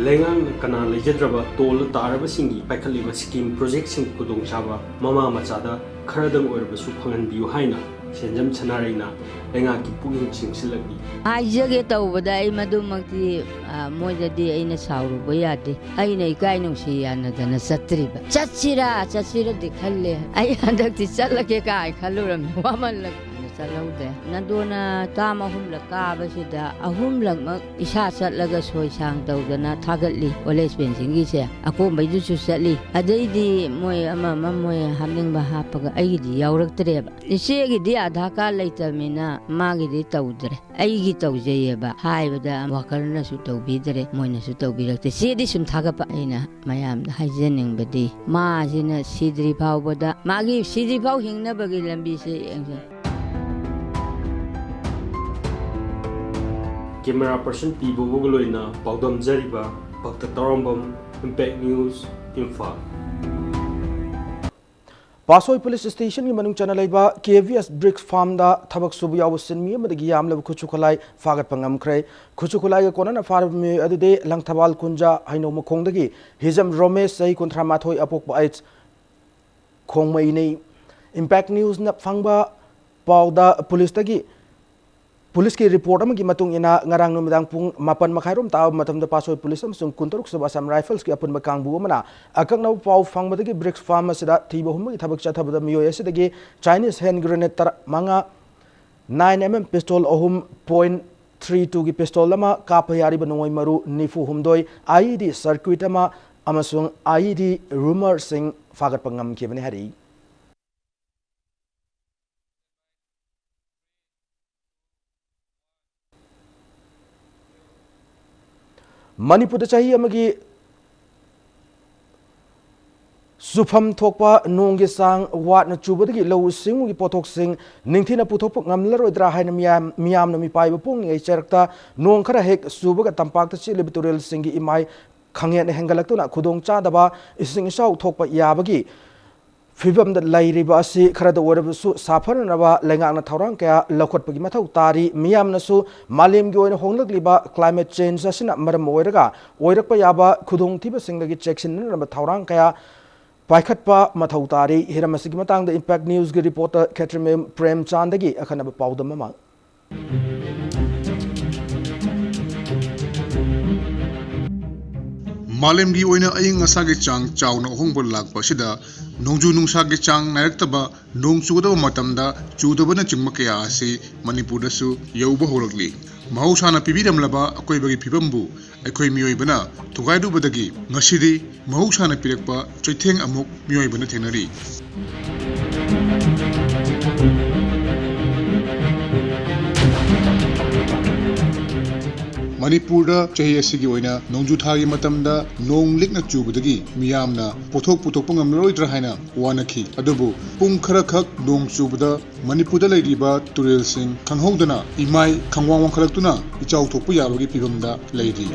ꯂꯩꯉꯥꯛꯅ ꯀꯅꯥ ꯂꯩꯖꯗ꯭ꯔꯕ ꯇꯣꯜꯂ ꯇꯥꯔꯕꯁꯤꯡꯒꯤ ꯄꯥꯏꯈꯠꯂꯤꯕ scheme project ꯁꯤꯡ ꯈꯨꯗꯣꯡꯆꯥꯕ ꯃꯃꯥ ꯃꯆꯥꯗ ꯈꯔꯗꯪ ꯑꯣꯏꯔꯕꯁꯨ ꯐꯪꯍꯟꯕꯤꯌꯨ ꯍꯥꯏꯅ ꯁꯦꯟꯖꯝ ꯁꯅꯥꯔꯩꯅ ꯂꯩꯉꯥꯛꯀꯤ ꯄꯨꯛꯅꯤꯡ ꯆꯤꯡꯁꯤꯜꯂꯛꯂꯤ꯫ ꯍꯥꯏꯖꯒꯦ ꯇꯧꯕꯗ ꯑꯩ ꯃꯗꯨꯃꯛꯇꯤ, ꯑ, ꯃꯣꯏꯗꯗꯤ ꯑꯩꯅ ꯁꯥꯎꯔꯨꯕ ꯌꯥꯗꯦ꯫ ꯑꯩꯅ ꯏꯀꯥꯏ ꯅꯨꯡꯁꯤ ꯌꯥꯅꯗꯅ ꯆꯠꯇ꯭ꯔꯤꯕ꯫ ꯆꯠꯁꯤꯔꯥ, ꯆꯠꯁꯤꯔꯗꯤ ꯈꯜꯂꯦ꯫ ꯑꯩ ꯍꯟꯗꯛꯇꯤ ꯆꯠꯂꯒꯦ ꯀꯥꯏ ꯈꯜꯂꯨꯔꯝꯃꯤ꯫ ꯋꯥꯃꯜꯂꯛꯇꯅ ꯆꯠꯍꯧꯗꯦ꯫ ꯅꯟꯗꯣꯅ term ꯑꯍꯨꯝꯂꯛ ꯀꯥꯕꯁꯤꯗ ꯑꯍꯨꯝꯂꯛꯃꯛ ꯏꯁꯥ ꯆꯠꯂꯒ ꯁꯣꯏ ꯁꯥꯡ ꯇꯧꯗꯅ ꯊꯥꯒꯠꯂꯤ꯫ Old age pension ꯒꯤꯁꯦ ꯑꯀꯣꯝꯕꯩꯗꯨꯁꯨ ꯆꯠꯂꯤ꯫ ꯑꯗꯩꯗꯤ ꯃꯣꯏ ꯑꯃ ꯑꯃ ꯃꯣꯏ ꯍꯥꯞꯅꯤꯡꯕ ꯍꯥꯞꯄꯒ ꯑꯩꯒꯤꯗꯤ ꯌꯥꯎꯔꯛꯇ꯭ꯔꯦꯕ꯫ ꯏꯆꯦꯒꯤꯗꯤ ꯑꯙꯥꯔ ꯀꯥꯔꯗ ꯂꯩꯇꯕꯅꯤꯅ ꯃꯥꯒꯤꯗꯤ ꯇꯧꯗ꯭ꯔꯦ꯫ ꯑꯩꯒꯤ ꯇꯧꯖꯩꯌꯦꯕ ꯍꯥꯏꯕꯗ worker ꯅꯁꯨ ꯇꯧꯕꯤꯗ꯭ꯔꯦ, ꯃꯣꯏꯅꯁꯨ ꯇꯧꯕꯤꯔꯛꯇꯦ꯫ ꯆꯦꯗꯤ ꯁꯨꯝ ꯊꯥꯒꯠꯄ꯫ ꯑꯩꯅ ꯃꯌꯥꯝꯗ ꯍꯥꯏꯖꯅꯤꯡꯕꯗꯤ ꯃꯥꯁꯤꯅ ꯁꯤꯗ꯭ꯔꯤ ꯐꯥꯎꯕꯗ, ꯃꯥꯒꯤ ꯁꯤꯗ꯭ꯔꯤ ꯐꯥꯎ ꯍꯤꯡꯅꯕꯒꯤ ꯂꯝꯕꯤꯁꯦ ꯌꯦꯡꯖꯩ꯫ Camera person ꯄꯤ ꯕꯣꯕꯣꯒ ꯂꯣꯏꯅ ꯄꯥꯎꯗꯝꯖꯔꯤꯕ ꯚꯛꯇ ꯇꯔꯥꯝꯕꯝ, Impact News, ꯏꯝꯐꯥꯜ꯫ ꯄꯥꯠꯁꯣꯏ ꯄꯨꯂꯤꯁ ꯁ꯭ꯇꯦꯁꯟꯒꯤ ꯃꯅꯨꯡ ꯆꯟꯅ ꯂꯩꯕ ꯀꯦ ꯚꯤ ꯑꯦꯁ ꯕ꯭ꯔꯤꯛꯁ ꯐꯥꯔꯝꯗ ꯊꯕꯛ ꯁꯨꯕ ꯌꯥꯎꯕ ꯁꯤꯟꯃꯤ ꯑꯃꯗꯒꯤ ꯌꯥꯝꯂꯕ ꯈꯨꯠꯁꯨ ꯈꯨꯠꯂꯥꯏ ꯐꯥꯒꯠꯄ ꯉꯝꯈ꯭ꯔꯦ꯫ ꯈꯨꯠꯁꯨ ꯈꯨꯠꯂꯥꯏꯒ ꯀꯣꯟꯅꯅ ꯐꯥꯔꯕ ꯃꯤꯑꯣꯏ ꯑꯗꯨꯗꯤ ꯂꯪꯊꯕꯥꯜ ꯀꯨꯟꯖꯥ ꯍꯩꯅꯧ ꯃꯈꯣꯡꯗꯒꯤ ꯍꯤꯖꯝ ꯔꯣꯃꯦꯁ, ꯆꯍꯤ ꯀꯨꯟꯊ꯭ꯔꯥ ꯃꯥꯊꯣꯏ, ꯑꯄꯣꯛꯄ ꯑꯩꯠꯁ ꯈꯣꯡꯃꯩꯅꯤ꯫ Impact News ꯅ ꯐꯪꯕ ꯄꯥꯎꯗ ꯄꯨꯂꯤꯁꯇꯒꯤ, ꯄꯨꯂꯤꯁꯀꯤ ꯔꯤꯄꯣꯔꯠ ꯑꯃꯒꯤ ꯃꯇꯨꯡ ꯏꯟꯅ, ꯉꯔꯥꯡ ꯅꯨꯃꯤꯗꯥꯡ ꯄꯨꯡ ꯃꯥꯄꯟ ꯃꯈꯥꯏꯔꯣꯝ ꯇꯥꯕ ꯃꯇꯝꯗ ꯄꯥꯠꯁꯣꯏ ꯄꯨꯂꯤꯁ ꯑꯃꯁꯨꯡ ꯀꯨꯟꯇꯔꯨꯛ ꯁꯨꯕ ꯑꯁꯥꯝ ꯔꯥꯏꯐꯜꯁꯀꯤ ꯑꯄꯨꯟꯕ ꯀꯥꯡꯕꯨ ꯑꯃꯅ ꯑꯀꯛꯅꯕ ꯄꯥꯎ ꯐꯪꯕꯗꯒꯤ ꯕ꯭ꯔꯤꯛꯁ ꯐꯥꯔꯝ ꯑꯁꯤꯗ ꯊꯤꯕ ꯍꯨꯝꯕꯒꯤ ꯊꯕꯛ ꯆꯠꯊꯕꯗ ꯃꯤꯑꯣꯏ ꯑꯁꯤꯗꯒꯤ Chinese hand grenade ꯇꯔꯥ ꯃꯉꯥ, nine M M pistol ꯑꯍꯨꯝ, point three two ꯒꯤ pistol ꯑꯃ, ꯀꯥꯞꯄ ꯌꯥꯔꯤꯕ ꯅꯣꯡꯃꯩ ꯃꯔꯨ ꯅꯤꯐꯨ ꯍꯨꯝꯗꯣꯏ, I E D circuit ꯑꯃ ꯑꯃꯁꯨꯡ I E D rumor ꯁꯤꯡ ꯐꯥꯒꯠꯄ ꯉꯝꯈꯤꯕꯅꯤ ꯍꯥꯏꯔꯤ꯫ ꯃꯅꯤꯄꯨꯔꯗ ꯆꯍꯤ ꯑꯃꯒꯤ ꯆꯨꯐꯝ ꯊꯣꯛꯄ ꯅꯣꯡꯒꯤ ꯆꯥꯡ ꯋꯥꯠꯅ ꯆꯨꯕꯗꯒꯤ ꯂꯧꯎ ꯁꯤꯡꯎꯒꯤ ꯄꯣꯠꯊꯣꯛꯁꯤꯡ ꯅꯤꯡꯊꯤꯅ ꯄꯨꯊꯣꯛꯄ ꯉꯝꯂꯔꯣꯏꯗ꯭ꯔꯥ ꯍꯥꯏꯅ ꯃꯤꯌꯥꯝ, ꯃꯤꯌꯥꯝꯅ ꯃꯤꯄꯥꯏꯕ ꯄꯣꯛꯂꯤꯉꯩ ꯆꯩꯔꯛꯇ ꯅꯣꯡ ꯈꯔ ꯍꯦꯛ ꯆꯨꯕꯒ ꯇꯝꯄꯥꯛꯇ ꯆꯦꯜꯂꯤꯕ ꯇꯨꯔꯦꯜꯁꯤꯡꯒꯤ ꯏꯃꯥꯏ ꯈꯪꯍꯦꯟ ꯍꯦꯟꯒꯠꯂꯛꯇꯨꯅ ꯈꯨꯗꯣꯡ ꯆꯥꯗꯕ ꯏꯁꯤꯡ ꯏꯆꯥꯎ ꯊꯣꯛꯄ ꯌꯥꯕꯒꯤ ꯐꯤꯕꯝꯗ ꯂꯩꯔꯤꯕ ꯑꯁꯤ ꯈꯔꯗ ꯑꯣꯏꯔꯕꯁꯨ ꯁꯥꯐꯅꯅꯕ ꯂꯩꯉꯥꯛꯅ ꯊꯧꯔꯥꯡ ꯀꯌꯥ ꯂꯧꯈꯠꯄꯒꯤ ꯃꯊꯧ ꯇꯥꯔꯤ꯫ ꯃꯤꯌꯥꯝꯅꯁꯨ ꯃꯥꯂꯦꯝꯒꯤ ꯑꯣꯏꯅ ꯍꯣꯡꯂꯛꯂꯤꯕ climate change ꯑꯁꯤꯅ ꯃꯔꯝ ꯑꯣꯏꯔꯒ ꯑꯣꯏꯔꯛꯄ ꯌꯥꯕ ꯈꯨꯗꯣꯡꯊꯤꯕꯁꯤꯡꯗꯒꯤ ꯆꯦꯛꯁꯤꯟꯅꯅꯕ ꯊꯧꯔꯥꯡ ꯀꯌꯥ ꯄꯥꯏꯈꯠꯄ ꯃꯊꯧ ꯇꯥꯔꯤ꯫ ꯍꯤꯔꯝ ꯑꯁꯤꯒꯤ ꯃꯇꯥꯡꯗ Impact Newsꯀꯤ reporter ꯈꯦꯇ꯭ꯔꯤꯃꯌꯨꯝ ꯄ꯭ꯔꯦꯝꯆꯥꯟꯗꯒꯤ ꯑꯈꯟꯅꯕ ꯄꯥꯎꯗꯝ ꯑꯃ꯫ ꯃꯥꯂꯦꯝꯒꯤ ꯑꯣꯏꯅ ꯑꯏꯪ ꯑꯁꯥꯒꯤ ꯆꯥꯡ ꯆꯥꯎꯅ ꯑꯍꯣꯡꯕ ꯂꯥꯛꯄ ꯑꯁꯤꯗ ꯅꯣꯡꯖꯨ ꯅꯨꯡꯁꯥꯒꯤ ꯆꯥꯡ ꯅꯥꯏꯔꯛꯇꯕ, ꯅꯣꯡ ꯆꯨꯒꯗꯕ ꯃꯇꯝꯗ ꯆꯨꯗꯕꯅꯆꯤꯡꯕ ꯀꯌꯥ ꯑꯁꯤ ꯃꯅꯤꯄꯨꯔꯗꯁꯨ ꯌꯧꯕ ꯍꯧꯔꯛꯂꯤ꯫ ꯃꯍꯧꯁꯥꯅ ꯄꯤꯕꯤꯔꯝꯂꯕ ꯑꯀꯣꯏꯕꯒꯤ ꯐꯤꯕꯝꯕꯨ ꯑꯩꯈꯣꯏ ꯃꯤꯑꯣꯏꯕꯅ ꯊꯨꯒꯥꯏꯔꯨꯕꯗꯒꯤ ꯉꯁꯤꯗꯤ ꯃꯍꯧꯁꯥꯅ ꯄꯤꯔꯛꯄ ꯆꯩꯊꯦꯡ ꯑꯃꯨꯛ ꯃꯤꯑꯣꯏꯕꯅ ꯊꯦꯡꯅꯔꯤ꯫ ꯃꯅꯤꯄꯨꯔꯗ ꯆꯍꯤ ꯑꯁꯤꯒꯤ ꯑꯣꯏꯅ ꯅꯣꯡꯖꯨ ꯊꯥꯒꯤ ꯃꯇꯝꯗ ꯅꯣꯡ ꯂꯤꯛꯅ ꯆꯨꯕꯗꯒꯤ ꯃꯤꯌꯥꯝꯅ ꯄꯣꯠꯊꯣꯛ ꯄꯨꯊꯣꯛꯄ ꯉꯝꯂꯔꯣꯏꯗ꯭ꯔꯥ ꯍꯥꯏꯅ ꯋꯥꯅꯈꯤ꯫ ꯑꯗꯨꯕꯨ ꯄꯨꯡ ꯈꯔꯈꯛ ꯅꯣꯡ ꯆꯨꯕꯗ ꯃꯅꯤꯄꯨꯔꯗ ꯂꯩꯔꯤꯕ ꯇꯨꯔꯦꯜꯁꯤꯡ ꯈꯪꯍꯧꯗꯅ ꯏꯃꯥꯏ ꯈꯪꯋꯥꯡ ꯋꯥꯡꯈꯠꯂꯛꯇꯨꯅ ꯏꯆꯥꯎ ꯊꯣꯛꯄ ꯌꯥꯕꯒꯤ ꯐꯤꯕꯝꯗ ꯂꯩꯔꯤ꯫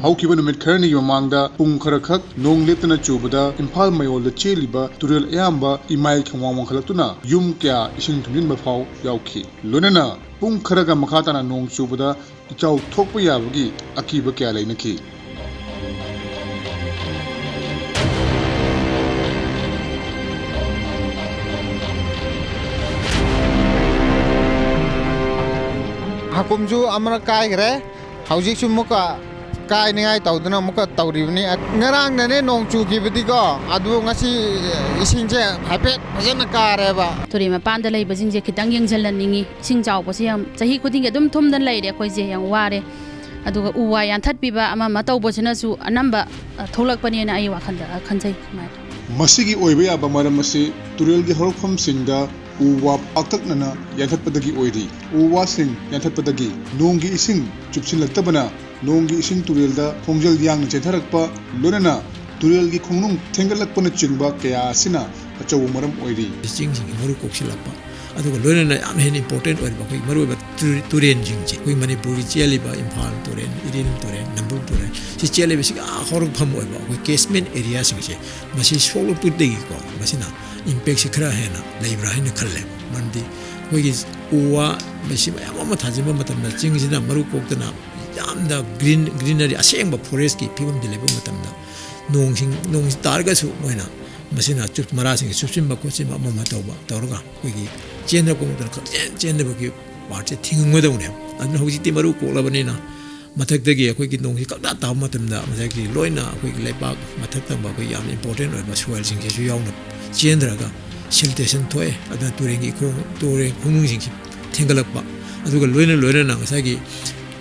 ꯍꯧꯈꯤꯕ ꯅꯨꯃꯤꯠ ꯈꯔꯅꯤꯒꯤ ꯃꯃꯥꯡꯗ ꯄꯨꯡ ꯈꯔꯈꯛ ꯅꯣꯡ ꯂꯦꯞꯇꯅ ꯆꯨꯕꯗ ꯏꯝꯐꯥꯜ ꯃꯌꯣꯜꯗ ꯆꯦꯜꯂꯤꯕ ꯇꯨꯔꯦꯜ ꯑꯌꯥꯝꯕ ꯏꯃꯥꯏ ꯈꯪꯋꯥꯡ ꯋꯥꯡꯈꯠꯂꯛꯇꯨꯅ ꯌꯨꯝ ꯀꯌꯥ ꯏꯁꯤꯡ ꯊꯨꯝꯖꯤꯟꯕ ꯐꯥꯎ ꯌꯥꯎꯈꯤ꯫ ꯂꯣꯏꯅꯅ ꯄꯨꯡ ꯈꯔꯒ ꯃꯈꯥ ꯇꯥꯅ ꯅꯣꯡ ꯆꯨꯕꯗ ꯏꯆꯥꯎ ꯊꯣꯛꯄ ꯌꯥꯕꯒꯤ ꯑꯀꯤꯕ ꯀꯌꯥ ꯂꯩꯅꯈꯤ꯫ ꯍꯥꯀꯨꯝꯁꯨ ꯑꯃꯔꯛ ꯀꯥꯏꯈ꯭ꯔꯦ, ꯍꯧꯖꯤꯛꯁꯨ ꯑꯃꯨꯛꯀ ꯀꯥꯏꯅꯤꯡꯉꯥꯏ ꯇꯧꯗꯅ ꯑꯃꯨꯛꯀ ꯇꯧꯔꯤꯕꯅꯤ꯫ ꯉꯔꯥꯡꯗꯅꯦ ꯅꯣꯡ ꯆꯨꯈꯤꯕꯗꯤꯀꯣ, ꯑꯗꯨ ꯉꯁꯤ ꯏꯁꯤꯡꯁꯦ ꯍꯥꯏꯐꯦꯠ ꯐꯖꯅ ꯀꯥꯔꯦꯕ꯫ ꯇꯨꯔꯦꯜ ꯃꯄꯥꯟꯗ ꯂꯩꯕꯁꯤꯡꯁꯦ ꯈꯤꯇꯪ ꯌꯦꯡꯁꯤꯜꯍꯟꯅꯤꯡꯉꯤ꯫ ꯏꯁꯤꯡ ꯆꯥꯎꯕꯁꯦ ꯌꯥꯝ ꯆꯍꯤ ꯈꯨꯗꯤꯡꯒꯤ ꯑꯗꯨꯝ ꯊꯨꯝꯗꯅ ꯂꯩꯔꯦ, ꯑꯩꯈꯣꯏꯁꯦ ꯌꯥꯝ ꯋꯥꯔꯦ꯫ ꯑꯗꯨꯒ ꯎ ꯋꯥ ꯌꯥꯟꯊꯠꯄꯤꯕ ꯑꯃ ꯑꯃ ꯇꯧꯕꯁꯤꯅꯁꯨ ꯑꯅꯝꯕ, ꯑ, ꯊꯣꯛꯂꯛꯄꯅꯦꯅ ꯑꯩ ꯋꯥꯈꯜꯗ, ꯑ, ꯈꯟꯖꯩ꯫ ꯁꯨꯃꯥꯏꯅ꯫ ꯃꯁꯤꯒꯤ ꯑꯣꯏꯕ ꯌꯥꯕ ꯃꯔꯝ ꯑꯁꯤ ꯇꯨꯔꯦꯜꯒꯤ ꯍꯧꯔꯛꯐꯝꯁꯤꯡꯗ ꯎ ꯋꯥ ꯄꯥꯛꯇꯛꯅꯅ ꯌꯥꯟꯊꯠꯄꯗꯒꯤ ꯑꯣꯏꯔꯤ꯫ ꯎ ꯋꯥꯁꯤꯡ ꯌꯥꯟꯊꯠꯄꯗꯒꯤ ꯅꯣꯡꯒꯤ ꯏꯁꯤꯡ ꯆꯨꯞꯁꯤꯜꯂꯛꯇꯕꯅ ꯅꯣꯡꯒꯤ ꯏꯁꯤꯡ ꯇꯨꯔꯦꯜꯗ ꯈꯣꯡꯖꯦꯜ ꯌꯥꯡꯅ ꯆꯦꯟꯊꯔꯛꯄ, ꯂꯣꯏꯅꯅ ꯇꯨꯔꯦꯜꯒꯤ ꯈꯣꯡꯅꯨꯡ ꯊꯦꯡꯒꯠꯂꯛꯄꯅꯆꯤꯡꯕ ꯀꯌꯥ ꯑꯁꯤꯅ ꯑꯆꯧꯕ ꯃꯔꯝ ꯑꯣꯏꯔꯤ꯫ ꯆꯤꯡꯁꯤꯡꯒꯤ ꯃꯔꯨ ꯀꯣꯛꯁꯤꯜꯂꯛꯄ, ꯑꯗꯨꯒ ꯂꯣꯏꯅꯅ ꯌꯥꯝꯅ ꯍꯦꯟꯅ ꯏꯝꯄꯣꯔꯇꯦꯟ ꯑꯣꯏꯔꯤꯕ ꯑꯩꯈꯣꯏꯒꯤ ꯃꯔꯨꯑꯣꯏꯕ ꯇꯨ-, ꯇꯨꯔꯦꯟꯁꯤꯡꯁꯦ, ꯑꯩꯈꯣꯏ ꯃꯅꯤꯄꯨꯔꯒꯤ ꯆꯦꯜꯂꯤꯕ ꯏꯝꯐꯥꯜ ꯇꯨꯔꯦꯜ, ꯏꯔꯤꯜ ꯇꯨꯔꯦꯜ, ꯅꯝꯕꯨꯜ ꯇꯨꯔꯦꯜ, ꯁꯤ ꯆꯦꯜꯂꯤꯕꯁꯤꯒꯤ ꯑꯥ ꯍꯧꯔꯛꯐꯝ ꯑꯣꯏꯕ ꯑꯩꯈꯣꯏ ꯀꯦꯁꯃꯦꯟ ꯑꯦꯔꯤꯌꯥꯁꯤꯡꯁꯦ, ꯃꯁꯤ ꯁꯣꯛꯂꯛꯄꯗꯒꯤꯀꯣ, ꯃꯁꯤꯅ ꯏꯝꯄꯦꯛꯁꯤ ꯈꯔ ꯍꯦꯟꯅ ꯂꯩꯕ꯭ꯔꯥ ꯍꯥꯏꯅ ꯈꯜꯂꯦ꯫ ꯃꯔꯝꯗꯤ ꯑꯩꯈꯣꯏꯒꯤ ꯎ ꯋꯥ ꯃꯁꯤ ꯃꯌꯥꯝ ꯑꯃ ꯊꯥꯖꯤꯟꯕ ꯃꯇꯝꯗ, ꯆꯤꯡꯁꯤꯅ ꯃꯔꯨ ꯀꯣꯛꯇꯅ ꯌꯥꯝꯅ ꯒ꯭ꯔꯤꯟ, ꯒ꯭ꯔꯤꯅꯔꯤ, ꯑꯁꯦꯡꯕ ꯐꯣꯔꯦꯁꯀꯤ ꯐꯤꯕꯝꯗ ꯂꯩꯕ ꯃꯇꯝꯗ, ꯅꯣꯡꯁꯤꯡ, ꯅꯣꯡꯁꯤ ꯇꯥꯔꯒꯁꯨ ꯃꯣꯏꯅ ꯃꯁꯤꯅ ꯆꯨꯞ-, ꯃꯔꯥꯁꯤꯡꯁꯤ ꯆꯨꯞꯁꯤꯟꯕ ꯈꯣꯠꯆꯤꯟꯕ ꯑꯃ ꯑꯃ ꯇꯧꯕ ꯇꯧꯔꯒ, ꯑꯩꯈꯣꯏꯒꯤ ꯆꯦꯟꯗꯕ ꯈꯣꯠꯇꯅ ꯈꯪꯆꯦꯟ ꯆꯦꯟꯗꯕꯒꯤ ꯄꯥꯔꯠꯁꯦ ꯊꯤꯡꯒꯗꯧꯅꯦꯕ꯫ ꯑꯗꯨꯅ ꯍꯧꯖꯤꯛꯇꯤ ꯃꯔꯨ ꯀꯣꯛꯂꯕꯅꯤꯅ, ꯃꯊꯛꯇꯒꯤ ꯑꯩꯈꯣꯏꯒꯤ ꯅꯣꯡꯁꯤ ꯀꯛꯇ ꯇꯥꯕ ꯃꯇꯝꯗ, ꯉꯁꯥꯏꯒꯤ ꯂꯣꯏꯅ ꯑꯩꯈꯣꯏꯒꯤ ꯂꯩꯕꯥꯛ ꯃꯊꯛ ꯊꯪꯕ ꯑꯩꯈꯣꯏꯒꯤ ꯌꯥꯝꯅ ꯏꯝꯄꯣꯔꯇꯦꯟ ꯑꯣꯏꯕ ꯁꯣꯏꯜꯁꯤꯡꯁꯤꯁꯨ ꯌꯥꯎꯅ ꯆꯦꯟꯊꯔꯒ ꯁꯤꯜꯇꯦꯁꯟ ꯊꯣꯛꯑꯦ꯫ ꯑꯗꯨꯅ ꯇꯨꯔꯦꯟꯒꯤ ꯏꯈꯣꯡ, ꯇꯨꯔꯦꯟ ꯈꯣꯡꯅꯨꯡꯁꯤꯡꯁꯤ ꯊꯦꯡꯒꯠꯂꯛꯄ, ꯑꯗꯨꯒ ꯂꯣꯏꯅ ꯂꯣꯏꯅꯅ ꯉꯁꯥꯏꯒꯤ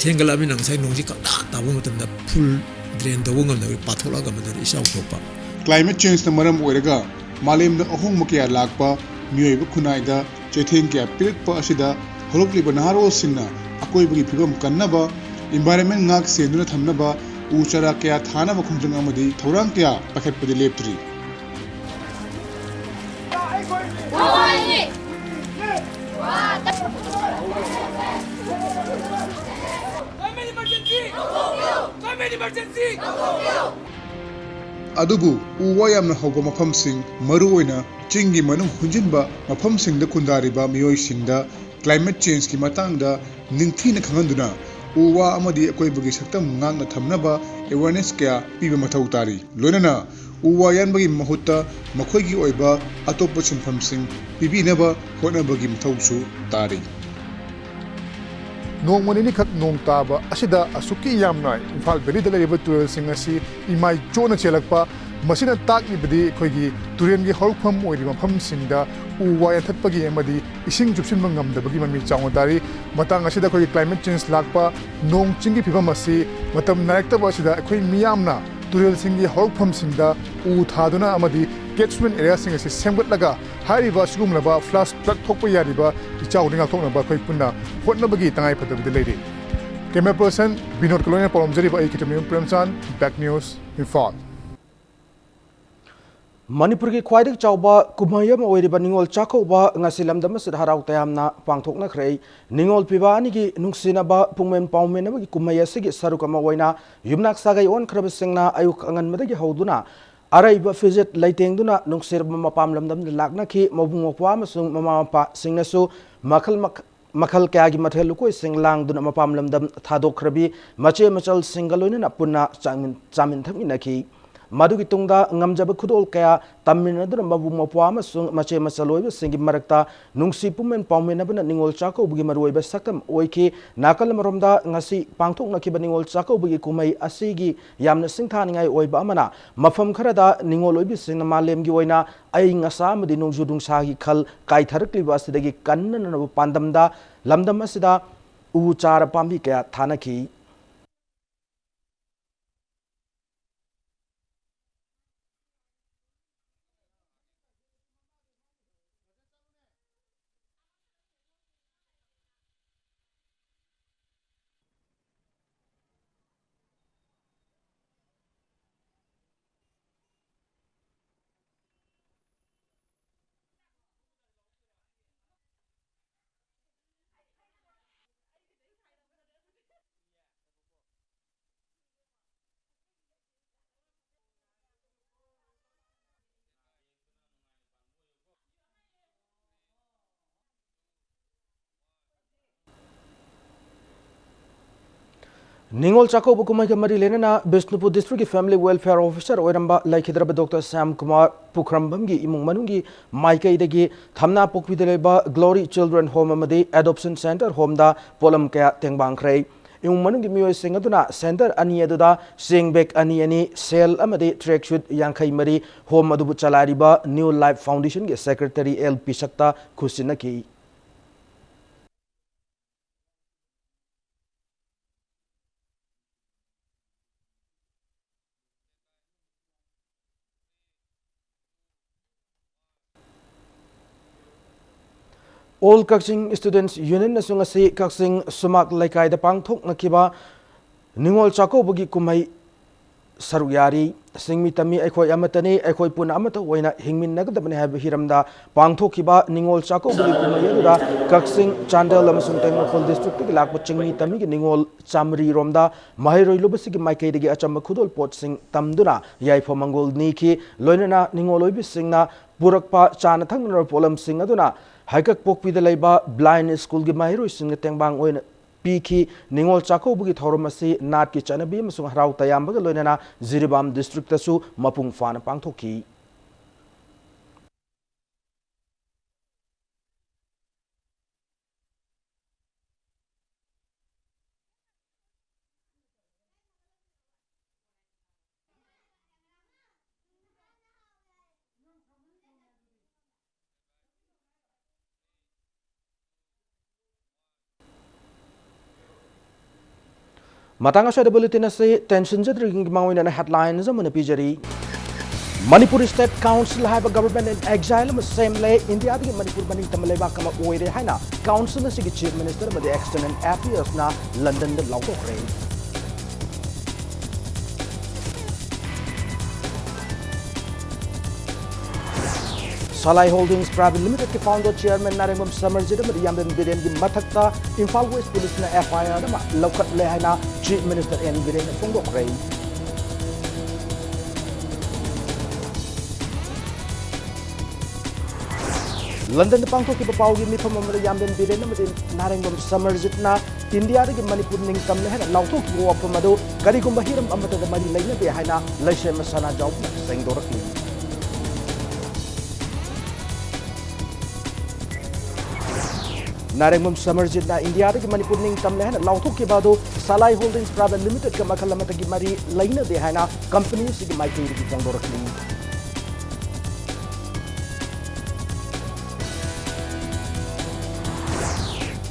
ꯊꯦꯡꯒꯠꯂꯛꯑꯕꯅꯤꯅ, ꯉꯁꯥꯏ ꯅꯣꯡꯁꯤ ꯀꯛꯇ ꯇꯥꯕ ꯃꯇꯝꯗ ꯐꯨꯜ ꯗ꯭ꯔꯦꯟ ꯇꯧꯕ ꯉꯝꯗꯕꯒꯤ ꯄꯥꯊꯣꯛꯂꯛꯑꯒ ꯃꯗꯨꯗ ꯏꯆꯥꯎ ꯊꯣꯛꯄ꯫ Climate changeꯅ ꯃꯔꯝ ꯑꯣꯏꯔꯒ ꯃꯥꯂꯦꯝꯗ ꯑꯍꯣꯡꯕ ꯀꯌꯥ ꯂꯥꯛꯄ, ꯃꯤꯑꯣꯏꯕ ꯈꯨꯟꯅꯥꯏꯗ ꯆꯩꯊꯦꯡ ꯀꯌꯥ ꯄꯤꯔꯛꯄ ꯑꯁꯤꯗ ꯍꯧꯔꯛꯂꯤꯕ ꯅꯍꯥꯔꯣꯜꯁꯤꯡꯅ ꯑꯀꯣꯏꯕꯒꯤ ꯐꯤꯕꯝ ꯀꯟꯅꯕ, environment ꯉꯥꯛ ꯁꯦꯟꯗꯨꯅ ꯊꯝꯅꯕ ꯎ ꯆꯥꯔꯥ ꯀꯌꯥ ꯊꯥꯅꯕ ꯈꯣꯡꯖꯪ ꯑꯃꯗꯤ ꯊꯧꯔꯥꯡ ꯀꯌꯥ ꯄꯥꯏꯈꯠꯄꯗꯤ ꯂꯦꯞꯇ꯭ꯔꯤ꯫ Climate emergency! Climate emergency! ꯑꯗꯨꯕꯨ ꯎ ꯋꯥ ꯌꯥꯝꯅ ꯍꯧꯕ ꯃꯐꯝꯁꯤꯡ, ꯃꯔꯨꯑꯣꯏꯅ ꯆꯤꯡꯒꯤ ꯃꯅꯨꯡ ꯍꯨꯟꯖꯤꯟꯕ ꯃꯐꯝꯁꯤꯡꯗ ꯈꯨꯟꯗꯥꯔꯤꯕ ꯃꯤꯑꯣꯏꯁꯤꯡꯗ climate changeꯀꯤ ꯃꯇꯥꯡꯗ ꯅꯤꯡꯊꯤꯅ ꯈꯪꯍꯟꯗꯨꯅ ꯎ ꯋꯥ ꯑꯃꯗꯤ ꯑꯀꯣꯏꯕꯒꯤ ꯁꯛꯇꯝ ꯉꯥꯛꯅ ꯊꯝꯅꯕ awareness ꯀꯌꯥ ꯄꯤꯕ ꯃꯊꯧ ꯇꯥꯔꯤ꯫ ꯂꯣꯏꯅꯅ ꯎ ꯋꯥ ꯌꯥꯟꯕꯒꯤ ꯃꯍꯨꯠꯇ ꯃꯈꯣꯏꯒꯤ ꯑꯣꯏꯕ ꯑꯇꯣꯞꯄ ꯁꯤꯟꯐꯝꯁꯤꯡ ꯄꯤꯕꯤꯅꯕ ꯍꯣꯠꯅꯕꯒꯤ ꯃꯊꯧꯁꯨ ꯇꯥꯔꯤ꯫ ꯅꯣꯡꯃ ꯅꯤꯅꯤꯈꯛ ꯅꯣꯡ ꯇꯥꯕ ꯑꯁꯤꯗ ꯑꯁꯨꯛꯀꯤ ꯌꯥꯝꯅ ꯏꯝꯐꯥꯜ ꯚꯦꯂꯤꯗ ꯂꯩꯔꯤꯕ ꯇꯨꯔꯦꯜꯁꯤꯡ ꯑꯁꯤ ꯏꯃꯥꯏ ꯆꯣꯟꯅ ꯆꯦꯜꯂꯛꯄ, ꯃꯁꯤꯅ ꯇꯥꯛꯂꯤꯕꯗꯤ ꯑꯩꯈꯣꯏꯒꯤ ꯇꯨꯔꯦꯜꯒꯤ ꯍꯧꯔꯛꯐꯝ ꯑꯣꯏꯔꯤꯕ ꯃꯐꯝꯁꯤꯡꯗ ꯎ ꯋꯥ ꯌꯥꯟꯊꯠꯄꯒꯤ ꯑꯃꯗꯤ ꯏꯁꯤꯡ ꯆꯨꯞꯁꯤꯟꯕ ꯉꯝꯗꯕꯒꯤ ꯃꯃꯤ ꯆꯥꯎꯅ ꯇꯥꯔꯤ꯫ ꯃꯇꯥꯡ ꯑꯁꯤꯗ ꯑꯩꯈꯣꯏꯒꯤ climate change ꯂꯥꯛꯄ, ꯅꯣꯡ ꯆꯤꯡꯒꯤ ꯐꯤꯕꯝ ꯑꯁꯤ ꯃꯇꯝ ꯅꯥꯏꯔꯛꯇꯕ ꯑꯁꯤꯗ ꯑꯩꯈꯣꯏ ꯃꯤꯌꯥꯝꯅ ꯇꯨꯔꯦꯜꯁꯤꯡꯒꯤ ꯍꯧꯔꯛꯐꯝꯁꯤꯡꯗ ꯎ ꯊꯥꯗꯨꯅ ꯑꯃꯗꯤ catchment areaꯁꯤꯡ ꯑꯁꯤ ꯁꯦꯝꯒꯠꯂꯒ ꯍꯥꯏꯔꯤꯕ ꯑꯁꯤꯒꯨꯝꯂꯕ flash flood ꯊꯣꯛꯄ ꯌꯥꯔꯤꯕ ꯏꯆꯥꯎꯗꯒꯤ ꯉꯥꯛꯊꯣꯛꯅꯕ ꯑꯩꯈꯣꯏ ꯄꯨꯟꯅ ꯍꯣꯠꯅꯕꯒꯤ ꯇꯉꯥꯏ ꯐꯗꯕꯗꯤ ꯂꯩꯔꯤ꯫ Camera person ꯕꯤꯅꯣꯗꯀ ꯂꯣꯏꯅꯅ ꯄꯥꯎꯔꯝꯖꯔꯤꯕ ꯑꯩ ꯈꯤꯇꯃꯌꯨꯝ ꯄ꯭ꯔꯦꯝꯆꯥꯟ, ꯕꯦꯛ ꯅ꯭ꯌꯨꯁ, ꯏꯝꯐꯥꯜ꯫ ꯃꯅꯤꯄꯨꯔꯒꯤ ꯈ꯭ꯋꯥꯏꯗꯒꯤ ꯆꯥꯎꯕ ꯀꯨꯝꯍꯩ ꯑꯃ ꯑꯣꯏꯔꯤꯕ ꯅꯤꯉꯣꯜ ꯆꯥꯛꯀꯧꯕ ꯉꯁꯤ ꯂꯝꯗꯝ ꯑꯁꯤꯗ ꯍꯔꯥꯎ ꯇꯌꯥꯝꯅ ꯄꯥꯡꯊꯣꯛꯅꯈ꯭ꯔꯦ꯫ ꯅꯤꯉꯣꯜ ꯄꯤꯕ ꯑꯅꯤꯒꯤ ꯅꯨꯡꯁꯤꯅꯕ ꯄꯨꯡꯃꯦꯟ ꯄꯥꯎꯃꯦꯟ ꯑꯃꯒꯤ ꯀꯨꯝꯍꯩ ꯑꯁꯤꯒꯤ ꯁꯔꯨꯛ ꯑꯃ ꯑꯣꯏꯅ ꯌꯨꯝꯅꯥꯛ ꯁꯥꯒꯩ ꯑꯣꯟꯈ꯭ꯔꯕꯁꯤꯡꯅ ꯑꯌꯨꯛ ꯑꯉꯟꯕꯗꯒꯤ ꯍꯧꯗꯨꯅ ꯑꯔꯩꯕ ꯐꯤꯖꯦꯠ ꯂꯩꯇꯦꯡꯗꯨꯅ ꯅꯨꯡꯁꯤꯔꯕ ꯃꯄꯥꯝ ꯂꯝꯗꯝꯗ ꯂꯥꯛꯅꯈꯤ꯫ ꯃꯕꯨꯡ ꯃꯧꯄ꯭ꯋꯥ ꯑꯃꯁꯨꯡ ꯃꯃꯥ ꯃꯄꯥꯁꯤꯡꯅꯁꯨ ꯃꯈꯜ ꯃꯈ-, ꯃꯈꯜ ꯀꯌꯥꯒꯤ ꯃꯊꯦꯜ ꯂꯨꯀꯣꯏꯁꯤꯡ ꯂꯥꯡꯗꯨꯅ ꯃꯄꯥꯝ ꯂꯝꯗꯝ ꯊꯥꯗꯣꯛꯈ꯭ꯔꯕꯤ ꯃꯆꯦ ꯃꯆꯜꯁꯤꯡꯒ ꯂꯣꯏꯅꯅ ꯄꯨꯟꯅ ꯆꯥꯃꯤꯟ-, ꯆꯥꯃꯤꯟ ꯊꯛꯃꯤꯟꯅꯈꯤ꯫ ꯃꯗꯨꯒꯤ ꯇꯨꯡꯗ ꯉꯝꯖꯕ ꯈꯨꯗꯣꯜ ꯀꯌꯥ ꯇꯝꯃꯤꯟꯅꯗꯨꯅ ꯃꯕꯨꯡ ꯃꯧꯄ꯭ꯋꯥ ꯑꯃꯁꯨꯡ ꯃꯆꯦ ꯃꯆꯜ ꯑꯣꯏꯕꯁꯤꯡꯒꯤ ꯃꯔꯛꯇ ꯅꯨꯡꯁꯤ ꯄꯨꯛꯃꯦꯟ ꯄꯥꯎꯃꯤꯟꯅꯕꯅ ꯅꯤꯉꯣꯜ ꯆꯥꯛꯀꯧꯕꯒꯤ ꯃꯔꯨꯑꯣꯏꯕ ꯁꯛꯇꯝ ꯑꯣꯏꯈꯤ꯫ ꯅꯥꯀꯜ ꯑꯃꯔꯣꯝꯗ ꯉꯁꯤ ꯄꯥꯡꯊꯣꯛꯅꯈꯤꯕ ꯅꯤꯉꯣꯜ ꯆꯥꯛꯀꯧꯕꯒꯤ ꯀꯨꯝꯍꯩ ꯑꯁꯤꯒꯤ ꯌꯥꯝꯅ ꯁꯤꯡꯊꯥꯅꯤꯡꯉꯥꯏ ꯑꯣꯏꯕ ꯑꯃꯅ ꯃꯐꯝ ꯈꯔꯗ ꯅꯤꯉꯣꯜ ꯑꯣꯏꯕꯤꯁꯤꯡꯅ ꯃꯥꯂꯦꯝꯒꯤ ꯑꯣꯏꯅ ꯑꯏꯪ ꯑꯁꯥ ꯑꯃꯗꯤ ꯅꯣꯡꯖꯨ ꯅꯨꯡꯁꯥꯒꯤ ꯈꯜ ꯀꯥꯏꯊꯔꯛꯂꯤꯕ ꯑꯁꯤꯗꯒꯤ ꯀꯟꯅꯅꯕ ꯄꯥꯟꯗꯝꯗ ꯂꯝꯗꯝ ꯑꯁꯤꯗ ꯎ ꯆꯥꯔ ꯄꯥꯝꯕꯤ ꯀꯌꯥ ꯊꯥꯅꯈꯤ꯫ ꯅꯤꯉꯣꯜ ꯆꯥꯛꯀꯧꯕ ꯀꯨꯝꯍꯩꯒ ꯃꯔꯤ ꯂꯩꯅꯅ ꯕꯤꯁꯅꯨꯄꯨꯔ ꯗꯤꯁꯇ꯭ꯔꯤꯛꯀꯤ ꯐꯦꯃꯤꯂꯤ ꯋꯦꯜꯐꯤꯌꯔ ꯑꯣꯐꯤꯁꯥꯔ ꯑꯣꯏꯔꯝꯕ ꯂꯩꯈꯤꯗ꯭ꯔꯕ ꯗꯣꯛꯇꯔ ꯁ꯭ꯌꯥꯝ ꯀꯨꯃꯥꯔ ꯄꯨꯈ꯭ꯔꯝꯕꯝꯒꯤ ꯏꯃꯨꯡ ꯃꯅꯨꯡꯒꯤ ꯃꯥꯏꯀꯩꯗꯒꯤ ꯊꯝꯅꯥꯄꯣꯛꯄꯤꯗ ꯂꯩꯕ ꯒ꯭ꯂꯣꯔꯤ ꯆꯤꯜꯗ꯭ꯔꯦꯟ ꯍꯣꯝ ꯑꯃꯗꯤ ꯑꯦꯗꯣꯞꯁꯟ ꯁꯦꯟꯇꯔ ꯍꯣꯝꯗ ꯄꯣꯠꯂꯝ ꯀꯌꯥ ꯇꯦꯡꯕꯥꯡꯈ꯭ꯔꯦ꯫ ꯏꯃꯨꯡ ꯃꯅꯨꯡꯒꯤ ꯃꯤꯑꯣꯏꯁꯤꯡ ꯑꯗꯨꯅ ꯁꯦꯟꯇꯔ ꯑꯅꯤ ꯑꯗꯨꯗ ꯆꯦꯡ ꯕꯦꯒ ꯑꯅꯤ ꯑꯅꯤ, ꯁꯦꯜ ꯑꯃꯗꯤ ꯇ꯭ꯔꯦꯛ ꯁꯨꯠ ꯌꯥꯡꯈꯩ ꯃꯔꯤ, ꯍꯣꯝ ꯑꯗꯨꯕꯨ ꯆꯂꯥꯏꯔꯤꯕ ꯅ꯭ꯌꯨ ꯂꯥꯏꯐ ꯐꯥꯎꯟꯗꯦꯁꯟꯒꯤ ꯁꯦꯀ꯭ꯔꯦꯇꯔꯤ ꯑꯦꯜ ꯄꯤꯁꯛꯇ ꯈꯨꯠꯁꯤꯟꯅꯈꯤ꯫ All Kakching Students Union ꯅꯁꯨ ꯉꯁꯤ ꯀꯛꯆꯤꯡ ꯁꯨꯃꯥꯛ ꯂꯩꯀꯥꯏꯗ ꯄꯥꯡꯊꯣꯛꯅꯈꯤꯕ ꯅꯤꯉꯣꯜ ꯆꯥꯛꯀꯧꯕꯒꯤ ꯀꯨꯝꯍꯩ ꯁꯔꯨꯛ ꯌꯥꯔꯤ꯫ "ꯁꯤꯡꯃꯤ ꯇꯝꯃꯤ ꯑꯩꯈꯣꯏ ꯑꯃꯠꯇꯅꯤ, ꯑꯩꯈꯣꯏ ꯄꯨꯟꯅ ꯑꯃꯠꯇ ꯑꯣꯏꯅ ꯍꯤꯡꯃꯤꯟꯅꯒꯗꯕꯅꯤ" ꯍꯥꯏꯕ ꯍꯤꯔꯝꯗ ꯄꯥꯡꯊꯣꯛꯈꯤꯕ ꯅꯤꯉꯣꯜ ꯆꯥꯛꯀꯧꯕꯒꯤ ꯀꯨꯝꯍꯩ ꯑꯗꯨꯗ ꯀꯛꯆꯤꯡ, ꯆꯥꯟꯗꯦꯜ ꯑꯃꯁꯨꯡ ꯇꯦꯡꯅꯧꯄꯜ district ꯇꯒꯤ ꯂꯥꯛꯄ ꯆꯤꯡꯃꯤ ꯇꯝꯃꯤꯒꯤ ꯅꯤꯉꯣꯜ ꯆꯥꯃꯔꯤ ꯔꯣꯝꯗ ꯃꯍꯩꯔꯣꯏ ꯂꯨꯕꯁꯤꯒꯤ ꯃꯥꯏꯀꯩꯗꯒꯤ ꯑꯆꯝꯕ ꯈꯨꯗꯣꯜ ꯄꯣꯠꯁꯤꯡ ꯇꯝꯗꯨꯅ ꯌꯥꯏꯐ ꯃꯪꯒꯣꯜ ꯅꯤꯈꯤ꯫ ꯂꯣꯏꯅꯅ ꯅꯤꯉꯣꯜ ꯑꯣꯏꯕꯤꯁꯤꯡꯅ ꯄꯨꯔꯛꯄ ꯆꯥꯅ ꯊꯛꯅꯅꯕ ꯄꯣꯠꯂꯝꯁꯤꯡ ꯑꯗꯨꯅ ꯍꯩꯀꯛꯄꯣꯛꯄꯤꯗ ꯂꯩꯕ blind school ꯒꯤ ꯃꯍꯩꯔꯣꯏꯁꯤꯡꯅ ꯇꯦꯡꯕꯥꯡ ꯑꯣꯏꯅ ꯄꯤꯈꯤ꯫ ꯅꯤꯉꯣꯜ ꯆꯥꯛꯀꯧꯕꯒꯤ ꯊꯧꯔꯝ ꯑꯁꯤ ꯅꯥꯠꯀꯤ ꯆꯠꯅꯕꯤ ꯑꯃꯁꯨꯡ ꯍꯔꯥꯎ ꯇꯌꯥꯝꯕꯒ ꯂꯣꯏꯅꯅ ꯖꯤꯔꯤꯕꯥꯝ district ꯇꯁꯨ ꯃꯄꯨꯡ ꯐꯥꯅ ꯄꯥꯡꯊꯣꯛꯈꯤ꯫ ꯃꯇꯥꯡ ꯑꯁ꯭ꯋꯥꯏꯗ bulletin ꯑꯁꯤ ꯇꯦꯟꯁꯤꯟꯖꯗ꯭ꯔꯤꯉꯩꯒꯤ ꯃꯥꯡꯑꯣꯏꯅꯅ headlines ꯑꯃꯅ ꯄꯤꯖꯔꯤ꯫ ꯃꯅꯤꯄꯨꯔ State Council ꯍꯥꯏꯕ government in exile ꯑꯃ ꯁꯦꯝꯂꯦ꯫ ꯏꯟꯗꯤꯌꯥꯗꯒꯤ ꯃꯅꯤꯄꯨꯔ ꯃꯅꯤꯡꯇꯝꯕ ꯂꯩꯕꯥꯛ ꯑꯃ ꯑꯣꯏꯔꯦ ꯍꯥꯏꯅ council ꯑꯁꯤꯒꯤ chief minister ꯑꯃꯗꯤ external affairs ꯅ ꯂꯟꯗꯟꯗ ꯂꯥꯎꯊꯣꯛꯈ꯭ꯔꯦ꯫ ꯁꯂꯥꯏ Holdings Private Limited ꯀꯤ founder chairman ꯅꯥꯔꯦꯡꯕꯝ ꯁꯃꯔꯖꯤꯠ ꯑꯃꯗꯤ ꯌꯥꯝꯕꯦꯝ ꯕꯤꯔꯦꯟꯒꯤ ꯃꯊꯛꯇ ꯏꯝꯐꯥꯜ West Police ꯅ F I R ꯑꯃ ꯂꯧꯈꯠꯂꯦ ꯍꯥꯏꯅ chief minister N ꯕꯤꯔꯦꯟꯅ ꯐꯣꯡꯗꯣꯛꯈ꯭ꯔꯦ꯫ ꯂꯟꯗꯟꯗ ꯄꯥꯡꯊꯣꯛꯈꯤꯕ ꯄꯥꯎꯒꯤ ꯃꯤꯐꯝ ꯑꯃꯗ ꯌꯥꯝꯕꯦꯝ ꯕꯤꯔꯦꯟ ꯑꯃꯗꯤ ꯅꯥꯔꯦꯡꯕꯝ ꯁꯃꯔꯖꯤꯠꯅ ꯏꯟꯗꯤꯌꯥꯗꯒꯤ ꯃꯅꯤꯄꯨꯔ ꯅꯤꯡꯇꯝꯂꯦ ꯍꯥꯏꯅ ꯂꯥꯎꯊꯣꯛꯈꯤꯕ ꯋꯥꯐꯝ ꯑꯗꯨ ꯀꯔꯤꯒꯨꯝꯕ ꯍꯤꯔꯝ ꯑꯃꯠꯇꯗ ꯃꯔꯤ ꯂꯩꯅꯗꯦ ꯍꯥꯏꯅ ꯂꯩꯁꯦꯝꯕ ꯁꯅꯥꯖꯥꯎꯕꯅ ꯁꯦꯡꯗꯣꯔꯛꯂꯤ꯫ ꯅꯥꯔꯦꯡꯕꯝ ꯁꯃꯔꯖꯤꯠꯅ ꯏꯟꯗꯤꯌꯥꯗꯒꯤ ꯃꯅꯤꯄꯨꯔ ꯅꯤꯡꯇꯝꯂꯦ ꯍꯥꯏꯅ ꯂꯥꯎꯊꯣꯛꯈꯤꯕ ꯑꯗꯨ ꯁꯂꯥꯏ Holdings Private Limited ꯀ ꯃꯈꯜ ꯑꯃꯠꯇꯒꯤ ꯃꯔꯤ ꯂꯩꯅꯗꯦ ꯍꯥꯏꯅ company ꯑꯁꯤꯒꯤ ꯃꯥꯏꯀꯩꯗꯒꯤ ꯐꯣꯡꯗꯣꯔꯛꯂꯤ꯫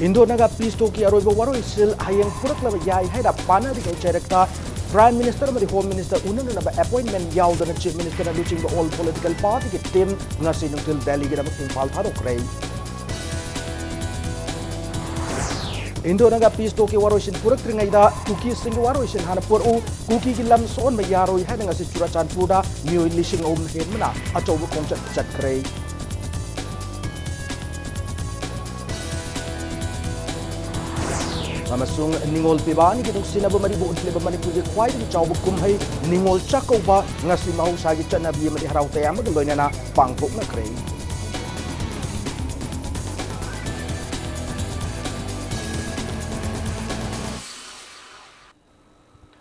Indo Naga peace talk ꯀꯤ ꯑꯔꯣꯏꯕ ꯋꯥꯔꯣꯏꯁꯤꯜ ꯍꯌꯦꯡ ꯄꯨꯔꯛꯂꯕ ꯌꯥꯏ ꯍꯥꯏꯅ ꯄꯥꯅꯔꯤꯉꯩ ꯆꯩꯔꯛꯇ Prime Minister ꯑꯃꯗꯤ Home Minister ꯎꯅꯅꯅꯕ appointment ꯌꯥꯎꯗꯅ chief minister ꯅ ꯂꯨꯆꯤꯡꯕ all political party ꯒꯤ team ꯉꯁꯤ ꯅꯨꯡꯊꯤꯜ ꯗꯦꯜꯂꯤꯒꯤꯗꯃꯛ ꯏꯝꯐꯥꯜ ꯊꯥꯗꯣꯛꯈ꯭ꯔꯦ꯫ Indo-Naga peace talk ꯀꯤ ꯋꯥꯔꯣꯏꯁꯤꯟ ꯄꯨꯔꯛꯇ꯭ꯔꯤꯉꯩꯗ ꯀꯨꯀꯤꯁꯤꯡꯒꯤ ꯋꯥꯔꯣꯏꯁꯤꯟ ꯍꯥꯟꯅ ꯄꯨꯔꯛꯎ꯫ ꯀꯨꯀꯤꯒꯤ ꯂꯝ ꯁꯣꯛꯍꯟꯕ ꯌꯥꯔꯣꯏ ꯍꯥꯏꯅ ꯉꯁꯤ ꯆꯨꯔꯆꯥꯟꯄꯨꯔꯗ ꯃꯤꯑꯣꯏ ꯂꯤꯁꯤꯡ ꯑꯍꯨꯝ ꯍꯦꯟꯕꯅ ꯑꯆꯧꯕ ꯈꯣꯡꯆꯠ ꯆꯠꯈ꯭ꯔꯦ꯫ ꯑꯃꯁꯨꯡ ꯅꯤꯉꯣꯜ ꯄꯤꯕ ꯑꯅꯤꯒꯤ ꯅꯨꯡꯁꯤꯅꯕ ꯃꯔꯤꯕꯨ ꯎꯠꯂꯤꯕ ꯃꯅꯤꯄꯨꯔꯒꯤ ꯈ꯭ꯋꯥꯏꯗꯒꯤ ꯆꯥꯎꯕ ꯀꯨꯝꯍꯩ ꯅꯤꯉꯣꯜ ꯆꯥꯛꯀꯧꯕ ꯉꯁꯤ ꯃꯍꯧꯁꯥꯒꯤ ꯆꯠꯅꯕꯤ ꯑꯃꯗꯤ ꯍꯔꯥꯎ ꯇꯌꯥꯝꯕꯒ ꯂꯣꯏꯅꯅ ꯄꯥꯡꯊꯣꯛꯅꯈ꯭ꯔꯦ꯫